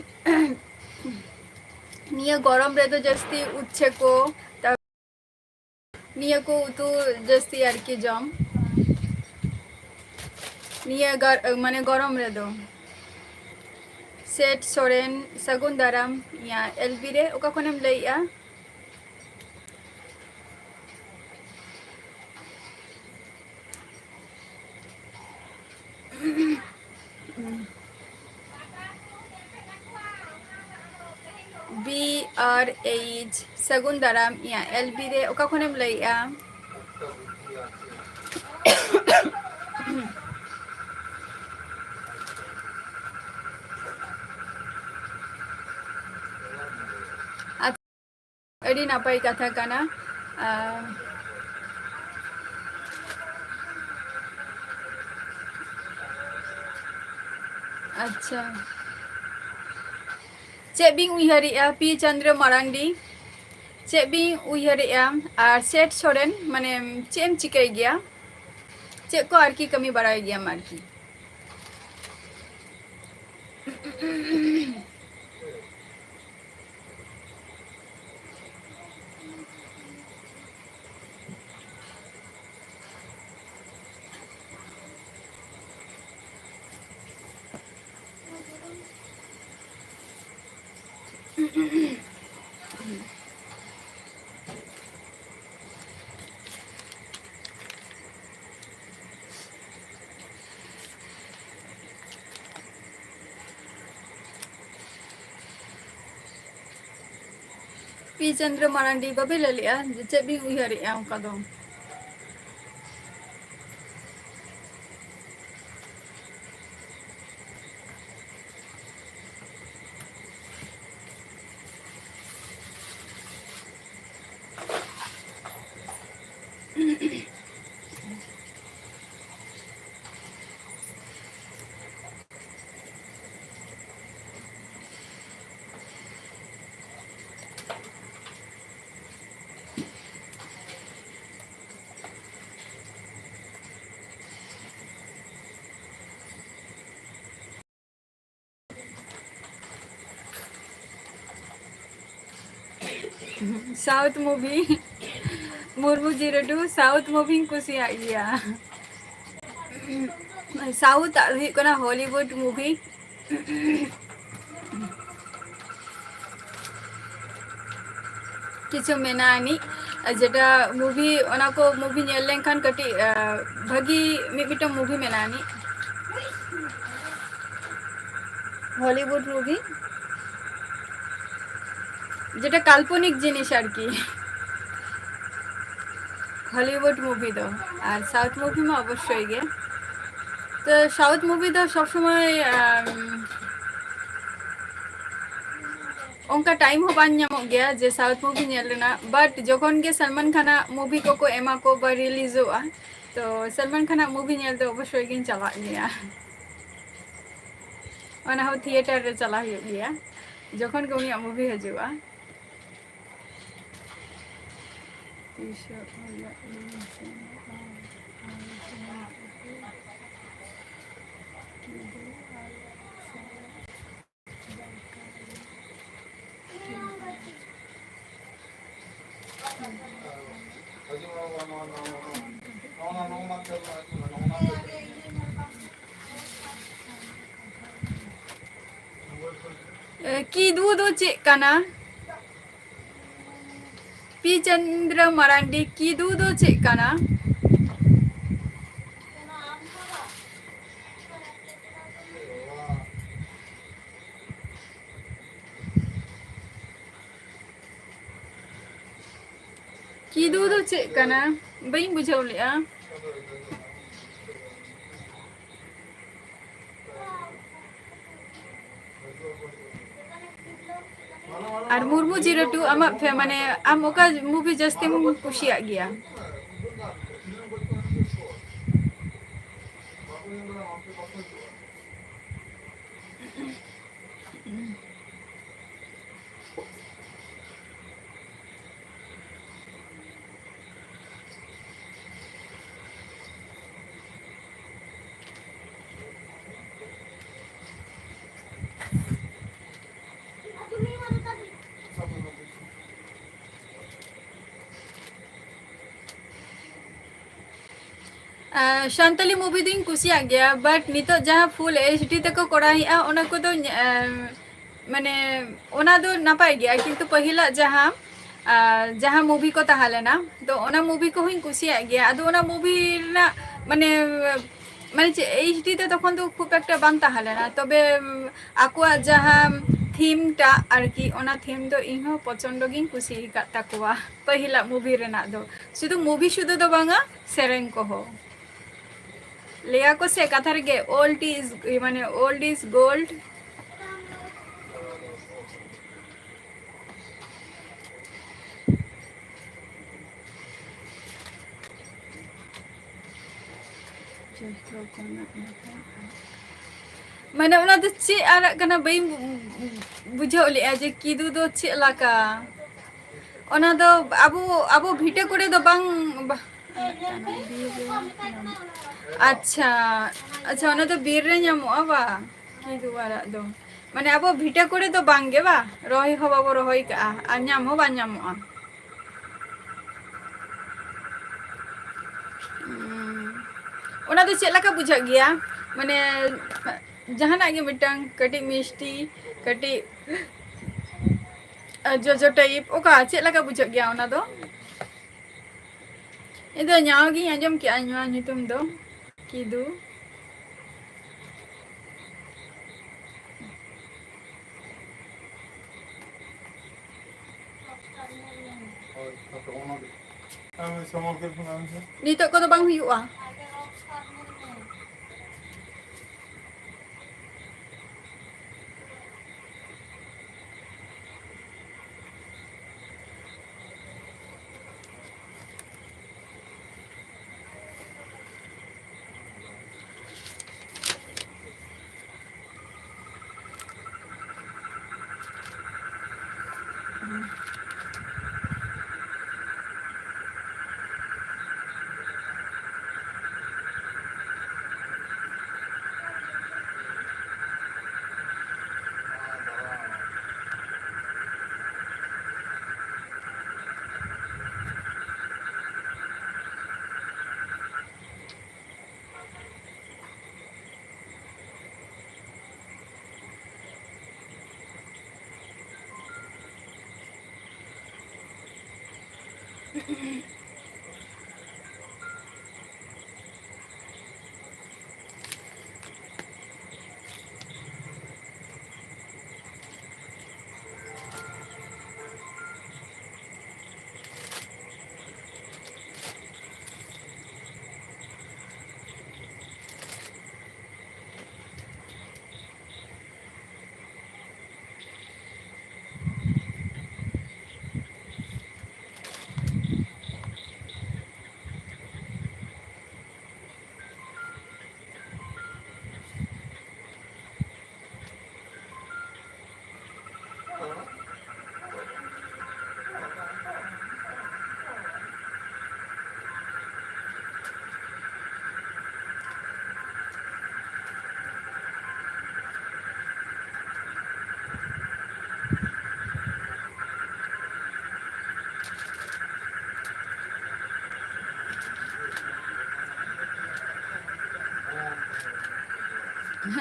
ᱱᱤᱭᱟᱹ ᱜᱚᱨᱚᱢ ᱨᱮᱫᱚ ᱡᱟᱹᱥᱛᱤ ᱩᱪᱪᱷᱮ ᱠᱚ, ᱛᱟ-, ᱱᱤᱭᱟᱹ ᱠᱚ ᱩᱛᱩ ᱡᱟᱹᱥᱛᱤ ᱟᱨᱠᱤ ᱡᱚᱢ ᱱᱤᱭᱟᱹ ᱜᱟᱨ-, ᱢᱟᱱᱮ ᱜᱚᱨᱚᱢ ᱨᱮᱫᱚ᱾ ᱥᱮᱴ ᱥᱚᱨᱮᱱ, ᱥᱟᱹᱜᱩᱱ ᱫᱟᱨᱟᱢ, ᱤᱭᱟ, ᱮᱞ ᱵᱤ ᱨᱮ ᱚᱠᱟ ᱠᱷᱚᱱᱮᱢ ᱞᱟᱹᱭᱮᱜᱼᱟ? ᱵᱤ ᱟᱨ ᱮᱭᱤᱪ, ᱥᱟᱹᱜᱩᱱ ᱫᱟᱨᱟᱢ, ᱤᱭᱟ, ᱮᱞ ᱵᱤ ᱨᱮ ᱚᱠᱟ ᱠᱷᱚᱱᱮᱢ ᱞᱟᱹᱭᱮᱜᱼᱟ? ᱟᱹᱰᱤ ᱱᱟᱯᱟᱭ ᱠᱟᱛᱷᱟ ᱠᱟᱱᱟ᱾ ᱟᱨ, ᱟᱪᱪᱷᱟ, ᱪᱮᱫ ᱵᱤᱱ ᱩᱭᱦᱟᱹᱨᱮᱜᱼᱟ ᱯᱤ ᱪᱚᱱᱫᱨᱚ ᱢᱟᱨᱟᱱᱰᱤ? ᱪᱮᱫ ᱵᱤᱱ ᱩᱭᱦᱟᱹᱨᱮᱜᱼᱟ? ᱟᱨ ᱥᱮᱴ ᱥᱚᱨᱮᱱ, ᱢᱟᱱᱮ, ᱪᱮᱫ ᱮᱢ ᱪᱤᱠᱟᱹᱭ ᱜᱮᱭᱟ? ᱪᱮᱫ ᱠᱚ ᱟᱨᱠᱤ ᱠᱟᱹᱢᱤ ᱵᱟᱲᱟᱭ ᱜᱮᱭᱟᱢ ᱟᱨᱠᱤ? ᱯᱤ ᱪᱚᱱᱫᱨᱚ ᱢᱟᱨᱟᱱᱰᱤ, ᱵᱟᱵᱮ ᱞᱟᱹᱭ ᱞᱮᱜᱼᱟ ᱡᱮ ᱪᱮᱫ ᱵᱤᱱ ᱩᱭᱦᱟᱹᱨᱮᱜᱼᱟ ᱚᱱᱠᱟ ᱫᱚ? South movie. ᱢᱩᱨᱢᱩ ᱡᱤᱨᱟᱹᱰᱩ, South movieᱧ ᱠᱩᱥᱤᱭᱟᱜ ᱜᱮᱭᱟ᱾ South ᱟᱨ ᱦᱩᱭᱩᱜ ᱠᱟᱱᱟ Hollywood movie᱾ ᱠᱤᱪᱷᱩ ᱢᱮᱱᱟᱜ ᱟᱹᱱᱤᱡ, ᱡᱮᱴᱟ movie, ᱚᱱᱟ ᱠᱚ movie ᱧᱮᱞ ᱞᱮᱱᱠᱷᱟᱱ ᱠᱟᱹᱴᱤᱡ, ᱟᱸ, ᱵᱷᱟᱹᱜᱤ ᱢᱤᱫ ᱢᱤᱫᱴᱟᱝ movie ᱢᱮᱱᱟᱜ ᱟᱹᱱᱤᱡ᱾ Hollywood movie, ᱡᱮᱴᱟ ᱠᱟᱞᱯᱚᱱᱤᱠ ᱡᱤᱱᱤᱥ ᱟᱨᱠᱤ, Hollywood movie ᱫᱚ᱾ ᱟᱨ South movie ᱢᱟ ᱚᱵᱚᱥᱥᱳᱭ ᱜᱮ᱾ ᱛᱚ South movie ᱫᱚ ᱥᱚᱵ ᱥᱚᱢᱚᱭ, ᱟᱢ, ᱚᱱᱠᱟ time ᱦᱚᱸ ᱵᱟᱝ ᱧᱟᱢᱚᱜ ᱜᱮᱭᱟ ᱡᱮ South movie ᱧᱮᱞ ᱨᱮᱱᱟᱜ, but ᱡᱚᱠᱷᱚᱱ ᱜᱮ ᱥᱟᱞᱢᱟᱱ ᱠᱷᱟᱱᱟᱜ movie ᱠᱚᱠᱚ ᱮᱢᱟ ᱠᱚ ᱵᱟ releaseᱚᱜᱼᱟ, ᱛᱚ ᱥᱟᱞᱢᱟᱱ ᱠᱷᱟᱱᱟᱜ movie ᱧᱮᱞ ᱫᱚ ᱚᱵᱚᱥᱥᱳᱭ ᱜᱤᱧ ᱪᱟᱞᱟᱜ ᱜᱮᱭᱟ᱾ ᱚᱱᱟ ᱦᱚᱸ theater ᱨᱮ ᱪᱟᱞᱟᱜ ᱦᱩᱭᱩᱜ ᱜᱮᱭᱟ ᱡᱚᱠᱷᱚᱱ ᱜᱮ ᱩᱱᱤᱭᱟᱜ movie ᱦᱤᱡᱩᱜᱼᱟ᱾ ᱛᱤᱥᱚᱜ ᱦᱩᱭᱩᱜ ᱤᱧ ᱥᱮᱱᱚᱜᱼᱟ, ᱟᱨ ᱥᱮᱱᱚᱜ ᱟᱹᱜᱩ ᱠᱤᱫᱩ ᱟᱨ ᱥᱮᱱᱚᱜ ᱫᱚᱨᱠᱟᱨ᱾ ᱮ, ᱠᱤᱫᱩ ᱫᱚ ᱪᱮᱫ ᱠᱟᱱᱟ? ᱯᱤ ᱪᱚᱱᱫᱨᱚ ᱢᱟᱨᱟᱱᱰᱤ, ᱠᱤᱫᱩ ᱫᱚ ᱪᱮᱫ ᱠᱟᱱᱟ? ᱠᱤᱫᱩ ᱫᱚ ᱪᱮᱫ ᱠᱟᱱᱟ? ᱵᱟᱹᱧ ᱵᱩᱡᱷᱟᱹᱣ ᱞᱮᱜᱼᱟ᱾ ᱟᱨ ᱢᱩᱨᱢᱩ ᱡᱤᱨᱟᱹᱴᱩ, ᱟᱢᱟᱜ ᱯᱷᱮ-, ᱢᱟᱱᱮ, ᱟᱢ ᱚᱠᱟ movie ᱡᱟᱹᱥᱛᱤᱢ ᱠᱩᱥᱤᱭᱟᱜ ᱜᱮᱭᱟ? ᱥᱟᱱᱛᱟᱞᱤ movie ᱫᱚᱧ ᱠᱩᱥᱤᱭᱟᱜ ᱜᱮᱭᱟ, but ᱱᱤᱛᱚᱜ ᱡᱟᱦᱟᱸ full HD ᱛᱮᱠᱚ ᱠᱚᱨᱟᱣᱮᱫᱼᱟ, ᱚᱱᱟ ᱠᱚᱫᱚ ᱧ-, ᱮ, ᱢᱟᱱᱮ, ᱚᱱᱟ ᱫᱚ ᱱᱟᱯᱟᱭ ᱜᱮᱭᱟ, ᱠᱤᱱᱛᱩ ᱯᱟᱹᱦᱤᱞᱟᱜ ᱡᱟᱦᱟᱸ, ᱟ, ᱡᱟᱦᱟᱸ movie ᱠᱚ ᱛᱟᱦᱮᱸ ᱞᱮᱱᱟ, ᱛᱚ ᱚᱱᱟ movie ᱠᱚᱦᱚᱸᱧ ᱠᱩᱥᱤᱭᱟᱜ ᱜᱮᱭᱟ᱾ ᱟᱫᱚ ᱚᱱᱟ movie ᱨᱮᱱᱟᱜ ᱢᱟᱱᱮ, ᱢᱟᱱᱮ ᱪᱮᱫ, HD ᱛᱮ ᱛᱚᱠᱷᱚᱱ ᱫᱚ ᱠᱷᱩᱵ ᱮᱠᱴᱟ ᱵᱟᱝ ᱛᱟᱦᱮᱸ ᱞᱮᱱᱟ, ᱛᱚᱵᱮ, ᱩᱢ, ᱟᱠᱚᱣᱟᱜ ᱡᱟᱦᱟᱸ theme ᱴᱟᱜ ᱟᱨᱠᱤ, ᱚᱱᱟ theme ᱫᱚ ᱤᱧᱦᱚᱸ ᱯᱨᱚᱪᱚᱱᱰᱚ ᱜᱤᱧ ᱠᱩᱥᱤ ᱟᱠᱟᱫ ᱛᱟᱠᱚᱣᱟ ᱯᱟᱹᱦᱤᱞᱟᱜ movie ᱨᱮᱱᱟᱜ ᱫᱚ᱾ ᱥᱩᱫᱷᱩ movie ᱥᱩᱫᱷᱩ ᱫᱚ ᱵᱟᱝᱟ, ᱥᱮᱨᱮᱧ ᱠᱚᱦᱚᱸ᱾ ᱞᱟᱹᱭᱟ ᱠᱚ ᱥᱮ ᱠᱟᱛᱷᱟ ᱨᱮᱜᱮ, "Old is, ᱢᱟᱱᱮ, old is gold." ᱡᱚᱛᱚ ᱠᱷᱚᱱᱟᱜ ᱱᱟᱯᱟᱭ ᱟᱲᱟᱜ᱾ ᱢᱟᱱᱮ, ᱚᱱᱟ ᱫᱚ ᱪᱮᱫ ᱟᱲᱟᱜ ᱠᱟᱱᱟ? ᱵᱟᱹᱧ ᱵᱩᱡᱷᱟᱹᱣ ᱞᱮᱜᱼᱟ ᱡᱮ ᱠᱤᱫᱩ ᱫᱚ ᱪᱮᱫ ᱞᱮᱠᱟ᱾ ᱚᱱᱟ ᱫᱚ ᱟᱵᱚ, ᱟᱵᱚ ᱵᱷᱤᱴᱟᱹ ᱠᱚᱨᱮ ᱫᱚ ᱵᱟᱝ, ᱵᱟ-, ᱟᱪᱪᱷᱟ, ᱟᱪᱪᱷᱟ, ᱚᱱᱟ ᱫᱚ ᱵᱤᱨ ᱨᱮ ᱧᱟᱢᱚᱜᱼᱟ ᱵᱟ? ᱠᱤᱫᱩ ᱟᱲᱟᱜ ᱫᱚ, ᱢᱟᱱᱮ, ᱟᱵᱚ ᱵᱷᱤᱴᱟᱹ ᱠᱚᱨᱮ ᱫᱚ ᱵᱟᱝ ᱜᱮ ᱵᱟ? ᱨᱚᱦᱚᱭ ᱦᱚᱸ ᱵᱟᱵᱚ ᱨᱚᱦᱚᱭ ᱠᱟᱜᱼᱟ ᱟᱨ ᱧᱟᱢ ᱦᱚᱸ ᱵᱟᱝ ᱧᱟᱢᱚᱜᱼᱟ᱾ ᱩᱸ, ᱚᱱᱟ ᱫᱚ ᱪᱮᱫ ᱞᱮᱠᱟ ᱵᱩᱡᱷᱟᱹᱜ ᱜᱮᱭᱟ? ᱢᱟᱱᱮ, ᱡᱟᱦᱟᱱᱟᱜ ᱜᱮ ᱢᱤᱫᱴᱟᱝ ᱠᱟᱹᱴᱤᱡ ᱢᱤᱥᱴᱤ, ᱠᱟᱹᱴᱤᱡ, ᱟ, ᱡᱚᱡᱚ type, ᱚᱠᱟ ᱪᱮᱫ ᱞᱮᱠᱟ ᱵᱩᱡᱷᱟᱹᱜ ᱜᱮᱭᱟ ᱚᱱᱟ ᱫᱚ? ᱤᱧ ᱫᱚ ᱧᱟᱣ ᱜᱤᱧ ᱟᱸᱡᱚᱢ ᱠᱮᱜᱼᱟ ᱱᱚᱣᱟ ᱧᱩᱛᱩᱢ ᱫᱚ, ᱠᱤᱫᱩ᱾ ᱱᱤᱛᱚᱜ ᱠᱚᱫᱚ ᱵᱟᱝ ᱦᱩᱭᱩᱜᱼᱟ᱾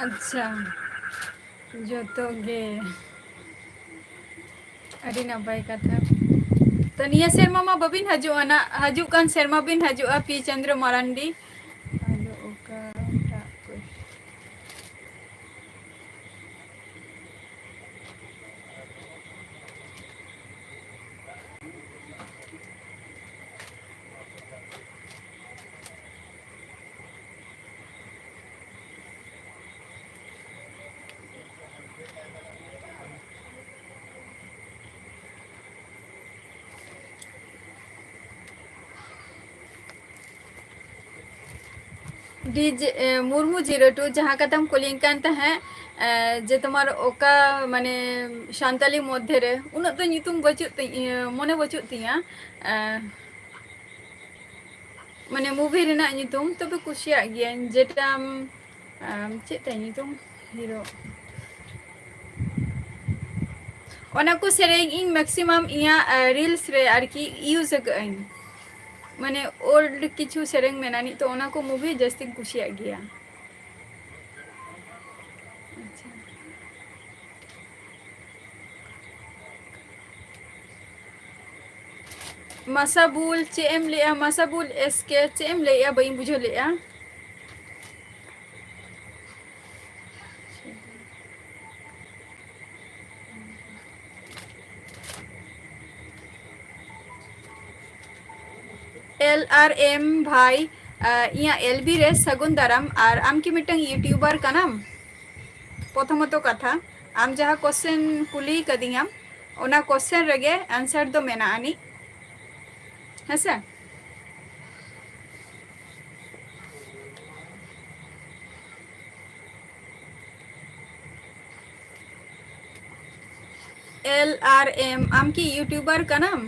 ᱟᱪᱪᱷᱟ, ᱡᱚᱛᱚ ᱜᱮ᱾ ᱟᱹᱰᱤ ᱱᱟᱯᱟᱭ ᱠᱟᱛᱷᱟ᱾ ᱛᱚ, ᱱᱤᱭᱟᱹ ᱥᱮᱨᱢᱟ ᱢᱟ ᱵᱟᱹᱵᱤᱱ ᱦᱤᱡᱩᱜᱼᱟ ᱱᱟᱜ, ᱦᱤᱡᱩᱜ ᱠᱟᱱ ᱥᱮᱨᱢᱟ ᱵᱤᱱ ᱦᱤᱡᱩᱜᱼᱟ, ᱯᱤ ᱪᱚᱱᱫᱨᱚ ᱢᱟᱨᱟᱱᱰᱤ᱾ ᱟᱫᱚ ᱚᱠᱟᱴᱟᱜ ᱠᱚ? ᱰᱤᱡᱮ, ᱮ, ᱢᱩᱨᱢᱩ ᱡᱤᱨᱳ ᱴᱩ, ᱡᱟᱦᱟᱸ ᱠᱟᱛᱷᱟᱢ ᱠᱩᱞᱤᱧ ᱠᱟᱱ ᱛᱟᱦᱮᱸᱫ, ᱮ, ᱡᱮ ᱛᱳᱢᱟᱨ ᱚᱠᱟ, ᱢᱟᱱᱮ, ᱥᱟᱱᱛᱟᱞᱤ ᱢᱚᱫᱽᱫᱷᱮ ᱨᱮ, ᱩᱱᱟᱹᱜ ᱫᱚ ᱧᱩᱛᱩᱢ ᱵᱟᱹᱪᱩᱜ ᱛᱤᱧ-, ᱤᱭᱟᱹ, ᱢᱚᱱᱮ ᱵᱟᱹᱪᱩᱜ ᱛᱤᱧᱟᱹ᱾ ᱮ, ᱢᱟᱱᱮ, movie ᱨᱮᱱᱟᱜ ᱧᱩᱛᱩᱢ, ᱛᱚᱵᱮ ᱠᱩᱥᱤᱭᱟᱜ ᱜᱤᱭᱟᱹᱧ, ᱡᱮᱴᱟ, ᱟᱢ, ᱪᱮᱫ ᱛᱟᱭ ᱧᱩᱛᱩᱢ? Hero᱾ ᱚᱱᱟ ᱠᱚ ᱥᱮᱨᱮᱧ ᱤᱧ maximum ᱤᱧᱟᱹᱜ, ᱮ, reels ᱨᱮ ᱟᱨᱠᱤ use ᱟᱠᱟᱫᱟᱹᱧ᱾ ᱢᱟᱱᱮ, old ᱠᱤᱪᱷᱩ ᱥᱮᱨᱮᱧ ᱢᱮᱱᱟᱜᱼᱟ, ᱱᱤᱛᱚᱜ ᱚᱱᱟ ᱠᱚ movie ᱡᱟᱹᱥᱛᱤᱧ ᱠᱩᱥᱤᱭᱟᱜ ᱜᱮᱭᱟ᱾ ᱟᱪᱪᱷᱟ᱾ ᱢᱟᱥᱟᱵᱩᱞ, ᱪᱮᱫ ᱮᱢ ᱞᱟᱹᱭᱮᱜᱼᱟ? ᱢᱟᱥᱟᱵᱩᱞ ᱮᱥ ᱠᱮ, ᱪᱮᱫ ᱮᱢ ᱞᱟᱹᱭᱮᱜᱼᱟ? ᱵᱟᱹᱧ ᱵᱩᱡᱷᱟᱹᱣ ᱞᱮᱜᱼᱟ᱾ ᱮᱞ ᱟᱨ ᱮᱢ ᱵᱷᱟᱭ, ᱟ, ᱤᱧᱟᱹᱜ ᱮᱞ ᱵᱤ ᱨᱮ ᱥᱟᱹᱜᱩᱱ ᱫᱟᱨᱟᱢ᱾ ᱟᱨ ᱟᱢ ᱠᱤ ᱢᱤᱫᱴᱟᱝ YouTuber ᱠᱟᱱᱟᱢ? ᱯᱨᱚᱛᱷᱚᱢᱚᱛᱚ ᱠᱟᱛᱷᱟ, ᱟᱢ ᱡᱟᱦᱟᱸ question ᱠᱩᱞᱤ ᱠᱟᱫᱤᱧᱟᱢ, ᱚᱱᱟ question ᱨᱮᱜᱮ answer ᱫᱚ ᱢᱮᱱᱟᱜ ᱟᱹᱱᱤᱡ, ᱦᱮᱸᱥᱮ? ᱮᱞ ᱟᱨ ᱮᱢ, ᱟᱢ ᱠᱤ YouTuber ᱠᱟᱱᱟᱢ?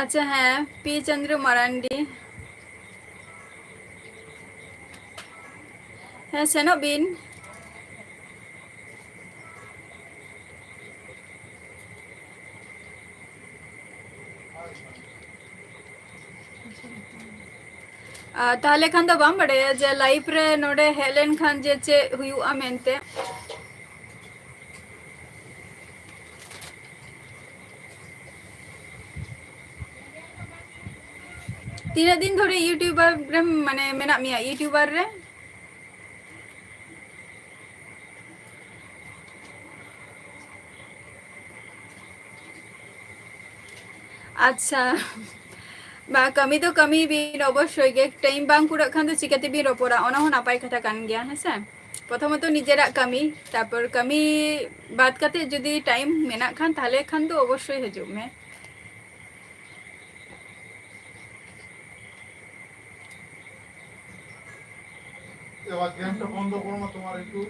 ᱟᱪᱪᱷᱟ, ᱦᱮᱸ, ᱯᱤ ᱪᱚᱱᱫᱨᱚ ᱢᱟᱨᱟᱱᱰᱤ᱾ ᱦᱮᱸ, ᱥᱮᱱᱚᱜ ᱵᱤᱱ᱾ ᱟᱨ ᱛᱟᱦᱚᱞᱮ ᱠᱷᱟᱱ ᱫᱚ ᱵᱟᱢ ᱵᱟᱰᱟᱭᱟ ᱡᱮ live ᱨᱮ ᱱᱚᱰᱮ ᱦᱮᱡ ᱞᱮᱱᱠᱷᱟᱱ ᱡᱮ ᱪᱮᱫ ᱦᱩᱭᱩᱜᱼᱟ ᱢᱮᱱᱛᱮ? ᱛᱤᱱᱟᱹᱜ ᱫᱤᱱ ᱫᱷᱚᱨᱮ YouTuber ᱨᱮᱢ, ᱢᱟᱱᱮ, ᱢᱮᱱᱟᱜ ᱢᱮᱭᱟ YouTuber ᱨᱮ? ᱟᱪᱪᱷᱟ, ᱵᱟ, ᱠᱟᱹᱢᱤ ᱫᱚ ᱠᱟᱹᱢᱤ ᱵᱤᱱ ᱚᱵᱚᱥᱥᱳᱭ ᱜᱮ, time ᱵᱟᱝ ᱠᱩᱲᱟᱹᱜ ᱠᱷᱟᱱ ᱫᱚ ᱪᱤᱠᱟᱹ ᱛᱮᱵᱤᱱ ᱨᱚᱯᱚᱲᱟ? ᱚᱱᱟ ᱦᱚᱸ ᱱᱟᱯᱟᱭ ᱠᱟᱛᱷᱟ ᱠᱟᱱ ᱜᱮᱭᱟ, ᱦᱮᱸ ᱥᱮ? ᱯᱨᱚᱛᱷᱚᱢᱚᱛᱚ ᱱᱤᱡᱮᱨᱟᱜ ᱠᱟᱹᱢᱤ, ᱛᱟᱨᱯᱚᱨ ᱠᱟᱹᱢᱤ ᱵᱟᱫ ᱠᱟᱛᱮ ᱡᱩᱫᱤ time ᱢᱮᱱᱟᱜ ᱠᱷᱟᱱ, ᱛᱟᱦᱚᱞᱮ ᱠᱷᱟᱱ ᱫᱚ ᱚᱵᱚᱥᱥᱳᱭ ᱦᱤᱡᱩᱜ ᱢᱮ᱾ এবার গেমটা বন্ধ করো না তোমার একটু।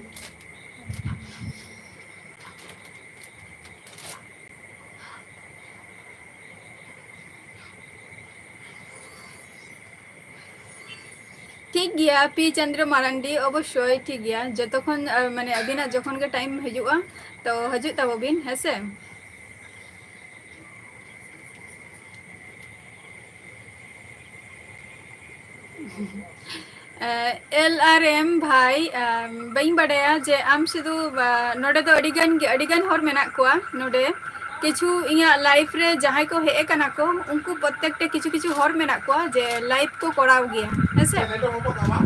ᱴᱷᱤᱠ ᱜᱮᱭᱟ, ᱯᱤ ᱪᱚᱱᱫᱨᱚ ᱢᱟᱨᱟᱱᱰᱤ, ᱚᱵᱚᱥᱥᱳᱭ ᱴᱷᱤᱠ ᱜᱮᱭᱟ᱾ ᱡᱚᱛᱚᱠᱷᱚᱱ, ᱟ, ᱢᱟᱱᱮ, ᱟᱹᱵᱤᱱᱟᱜ ᱡᱚᱠᱷᱚᱱ ᱜᱮ time ᱦᱤᱡᱩᱜᱼᱟ, ᱛᱚ ᱦᱤᱡᱩᱜ ᱛᱟᱵᱚ ᱵᱤᱱ, ᱦᱮᱸ ᱥᱮ? ᱮᱞ ᱟᱨ ᱮᱢ ᱵᱷᱟᱭ, ᱟᱢ, ᱵᱟᱹᱧ ᱵᱟᱰᱟᱭᱟ ᱡᱮ ᱟᱢ ᱥᱩᱫᱷᱩ, ᱟ, ᱱᱚᱰᱮ ᱫᱚ ᱟᱹᱰᱤ ᱜᱟᱱ ᱜᱮ, ᱟᱹᱰᱤ ᱜᱟᱱ ᱦᱚᱲ ᱢᱮᱱᱟᱜ ᱠᱚᱣᱟ ᱱᱚᱰᱮ᱾ ᱠᱤᱪᱷᱩ ᱤᱧᱟᱹᱜ live ᱨᱮ ᱡᱟᱦᱟᱸᱭ ᱠᱚ ᱦᱮᱡ ᱟᱠᱟᱱᱟ ᱠᱚ, ᱩᱱᱠᱩ ᱯᱨᱚᱛᱛᱮᱠ ᱴᱮ ᱠᱤᱪᱷᱩ ᱠᱤᱪᱷᱩ ᱦᱚᱲ ᱢᱮᱱᱟᱜ ᱠᱚᱣᱟ ᱡᱮ live ᱠᱚ ᱠᱚᱨᱟᱣ ᱜᱮᱭᱟ, ᱦᱮᱸ ᱥᱮ?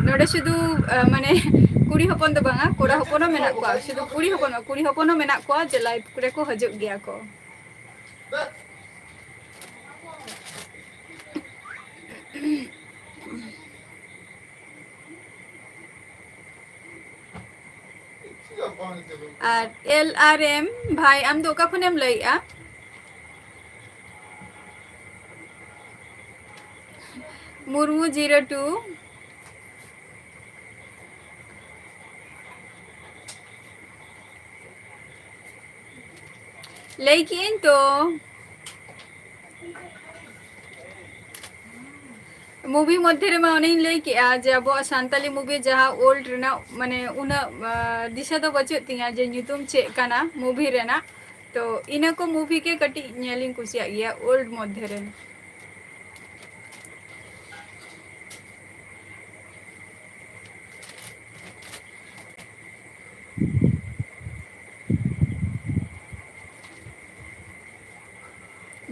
ᱱᱚᱰᱮ ᱥᱩᱫᱷᱩ, ᱟ, ᱢᱟᱱᱮ, ᱠᱩᱲᱤ ᱦᱚᱯᱚᱱ ᱫᱚ ᱵᱟᱝᱟ, ᱠᱚᱲᱟ ᱦᱚᱯᱚᱱ ᱦᱚᱸ ᱢᱮᱱᱟᱜ ᱠᱚᱣᱟ, ᱥᱩᱫᱷᱩ ᱠᱩᱲᱤ ᱦᱚᱯᱚᱱ, ᱠᱩᱲᱤ ᱦᱚᱯᱚᱱ ᱦᱚᱸ ᱢᱮᱱᱟᱜ ᱠᱚᱣᱟ ᱡᱮ live ᱨᱮᱠᱚ ᱦᱤᱡᱩᱜ ᱜᱮᱭᱟ ᱠᱚ᱾ ᱟᱨ ᱮᱞ ᱟᱨ ᱮᱢ ᱵᱷᱟᱭ, ᱟᱢ ᱫᱚ ᱚᱠᱟ ᱠᱷᱚᱱᱮᱢ ᱞᱟᱹᱭᱮᱜᱼᱟ? Murmu zero two. ᱞᱟᱹᱭ ᱠᱮᱜᱼᱟᱹᱧ ᱛᱚ᱾ movie ᱢᱚᱫᱽᱫᱷᱮ ᱨᱮᱢᱟ ᱚᱱᱮᱧ ᱞᱟᱹᱭ ᱠᱮᱜᱼᱟ ᱡᱮ ᱟᱵᱚᱣᱟᱜ ᱥᱟᱱᱛᱟᱞᱤ movie ᱡᱟᱦᱟᱸ old ᱨᱮᱱᱟᱜ, ᱢᱟᱱᱮ, ᱩᱱᱟᱹᱜ, ᱟ, ᱫᱤᱥᱟᱹ ᱫᱚ ᱵᱟᱹᱪᱩᱜ ᱛᱤᱧᱟᱹ ᱡᱮ ᱧᱩᱛᱩᱢ ᱪᱮᱫ ᱠᱟᱱᱟ movie ᱨᱮᱱᱟᱜ᱾ ᱛᱚ ᱤᱱᱟᱹ ᱠᱚ movie ᱜᱮ ᱠᱟᱹᱴᱤᱡ ᱧᱮᱞᱤᱧ ᱠᱩᱥᱤᱭᱟᱜ ᱜᱮᱭᱟ old ᱢᱚᱫᱽᱫᱷᱮ ᱨᱮ᱾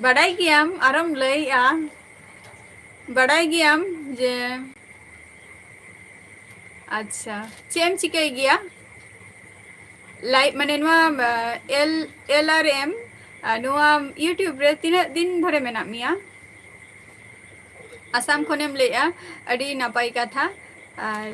ᱵᱟᱰᱟᱭ ᱜᱮᱭᱟᱢ, ᱟᱨᱚᱢ ᱞᱟᱹᱭᱮᱜᱼᱟ, ᱵᱟᱰᱟᱭ ᱜᱮᱭᱟᱢ ᱡᱮ, ᱟᱪᱪᱷᱟ, ᱪᱮᱫ ᱮᱢ ᱪᱤᱠᱟᱹᱭ ᱜᱮᱭᱟ? Live, ᱢᱟᱱᱮ, ᱱᱚᱣᱟ, ᱟ, L, L R M, ᱟ, ᱱᱚᱣᱟ YouTube ᱨᱮ ᱛᱤᱱᱟᱹᱜ ᱫᱤᱱ ᱫᱷᱚᱨᱮ ᱢᱮᱱᱟᱜ ᱢᱮᱭᱟ? ᱟᱥᱟᱢ ᱠᱷᱚᱱᱮᱢ ᱞᱟᱹᱭᱮᱜᱼᱟ, ᱟᱹᱰᱤ ᱱᱟᱯᱟᱭ ᱠᱟᱛᱷᱟ᱾ ᱟᱨ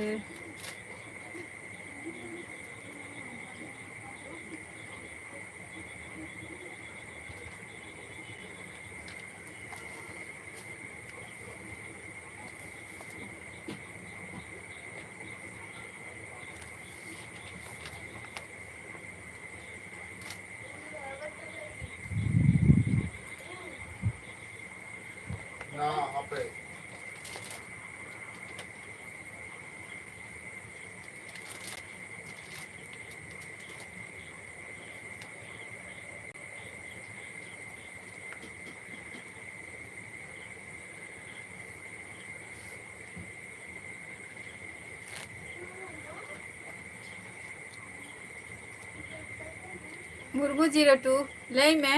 ᱢᱩᱨᱢᱩ ᱡᱤᱨᱳ ᱴᱩ, ᱞᱟᱹᱭ ᱢᱮ,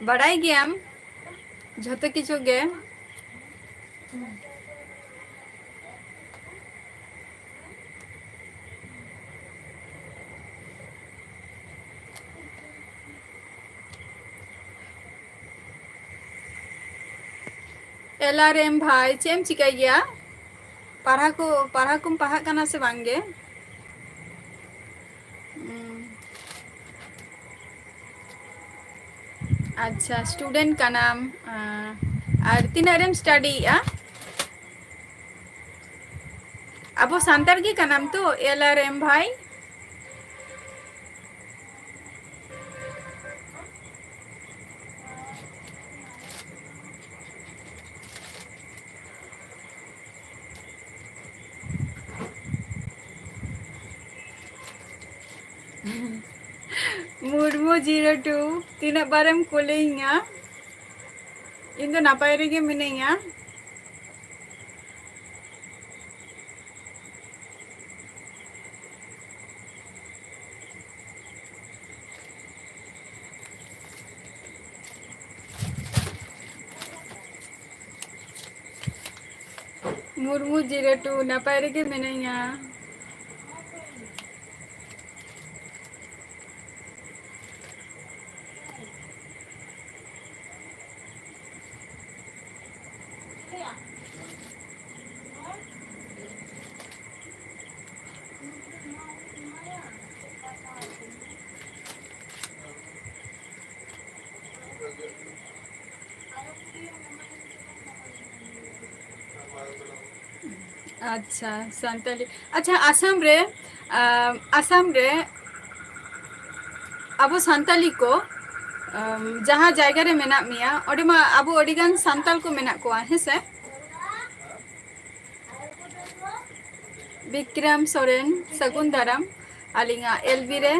ᱵᱟᱲᱟᱭ ᱜᱮᱭᱟᱢ ᱡᱷᱚᱛᱚ ᱠᱤᱪᱷᱩ ᱜᱮ? ᱮᱞ ᱟᱨ ᱮᱢ ᱵᱷᱟᱭ, ᱪᱮᱫ ᱮᱢ ᱪᱤᱠᱟᱹᱭ ᱜᱮᱭᱟ? ᱯᱟᱲᱦᱟᱣ ᱠᱚ, ᱯᱟᱲᱦᱟᱣ ᱠᱚᱢ ᱯᱟᱲᱦᱟᱜ ᱠᱟᱱᱟ ᱥᱮ ᱵᱟᱝ ᱜᱮ? ᱩᱸ, ᱟᱪᱪᱷᱟ, student ᱠᱟᱱᱟᱢ᱾ ᱟᱸ, ᱟᱨ ᱛᱤᱱᱟᱹᱜ ᱨᱮᱢ studyᱭᱮᱜᱼᱟ? ᱟᱵᱚ ᱥᱟᱱᱛᱟᱲ ᱜᱮ ᱠᱟᱱᱟᱢ ᱛᱚ, ᱮᱞ ᱟᱨ ᱮᱢ ᱵᱷᱟᱭ? ᱢᱩᱨᱢᱩ ᱡᱤᱨᱳ ᱴᱩ, ᱛᱤᱱᱟᱹᱜ ᱵᱟᱨᱮᱢ ᱠᱩᱞᱤᱧᱟ? ᱤᱧ ᱫᱚ ᱱᱟᱯᱟᱭ ᱨᱮᱜᱮ ᱢᱤᱱᱟᱹᱧᱟ᱾ ᱢᱩᱨᱢᱩ ᱡᱤᱨᱳ ᱴᱩ, ᱱᱟᱯᱟᱭ ᱨᱮᱜᱮ ᱢᱤᱱᱟᱹᱧᱟ᱾ ᱟᱪᱪᱷᱟ, ᱥᱟᱱᱛᱟᱞᱤ᱾ ᱟᱪᱪᱷᱟ, ᱟᱥᱟᱢ ᱨᱮ, ᱟᱢ, ᱟᱥᱟᱢ ᱨᱮ ᱟᱵᱚ ᱥᱟᱱᱛᱟᱞᱤ ᱠᱚ, ᱟᱢ, ᱡᱟᱦᱟᱸ ᱡᱟᱭᱜᱟ ᱨᱮ ᱢᱮᱱᱟᱜ ᱢᱮᱭᱟ, ᱚᱸᱰᱮ ᱢᱟ ᱟᱵᱚ ᱟᱹᱰᱤ ᱜᱟᱱ ᱥᱟᱱᱛᱟᱞ ᱠᱚ ᱢᱮᱱᱟᱜ ᱠᱚᱣᱟ, ᱦᱮᱸ ᱥᱮ? ᱵᱤᱠᱨᱚᱢ ᱥᱚᱨᱮᱱ, ᱥᱟᱹᱜᱩᱱ ᱫᱟᱨᱟᱢ ᱟᱹᱞᱤᱧᱟᱜ ᱮᱞ ᱵᱤ ᱨᱮ᱾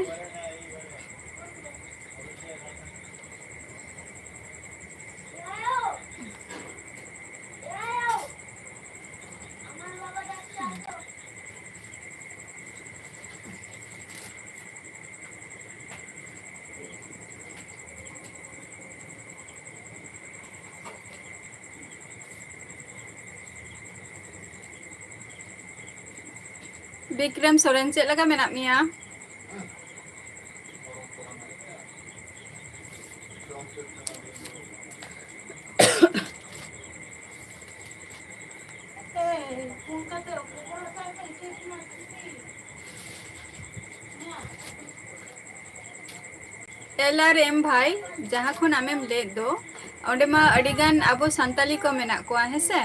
ᱵᱤᱠᱨᱚᱢ ᱥᱚᱨᱮᱱ, ᱪᱮᱫ ᱞᱮᱠᱟ ᱢᱮᱱᱟᱜ ᱢᱮᱭᱟ? ᱮᱞ ᱟᱨ ᱮᱢ ᱵᱷᱟᱭ, ᱡᱟᱦᱟᱸ ᱠᱷᱚᱱ ᱟᱢᱮᱢ ᱞᱟᱹᱭᱮᱫ ᱫᱚ, ᱚᱸᱰᱮ ᱢᱟ ᱟᱹᱰᱤ ᱜᱟᱱ ᱟᱵᱚ ᱥᱟᱱᱛᱟᱞᱤ ᱠᱚ ᱢᱮᱱᱟᱜ ᱠᱚᱣᱟ, ᱦᱮᱸ ᱥᱮ?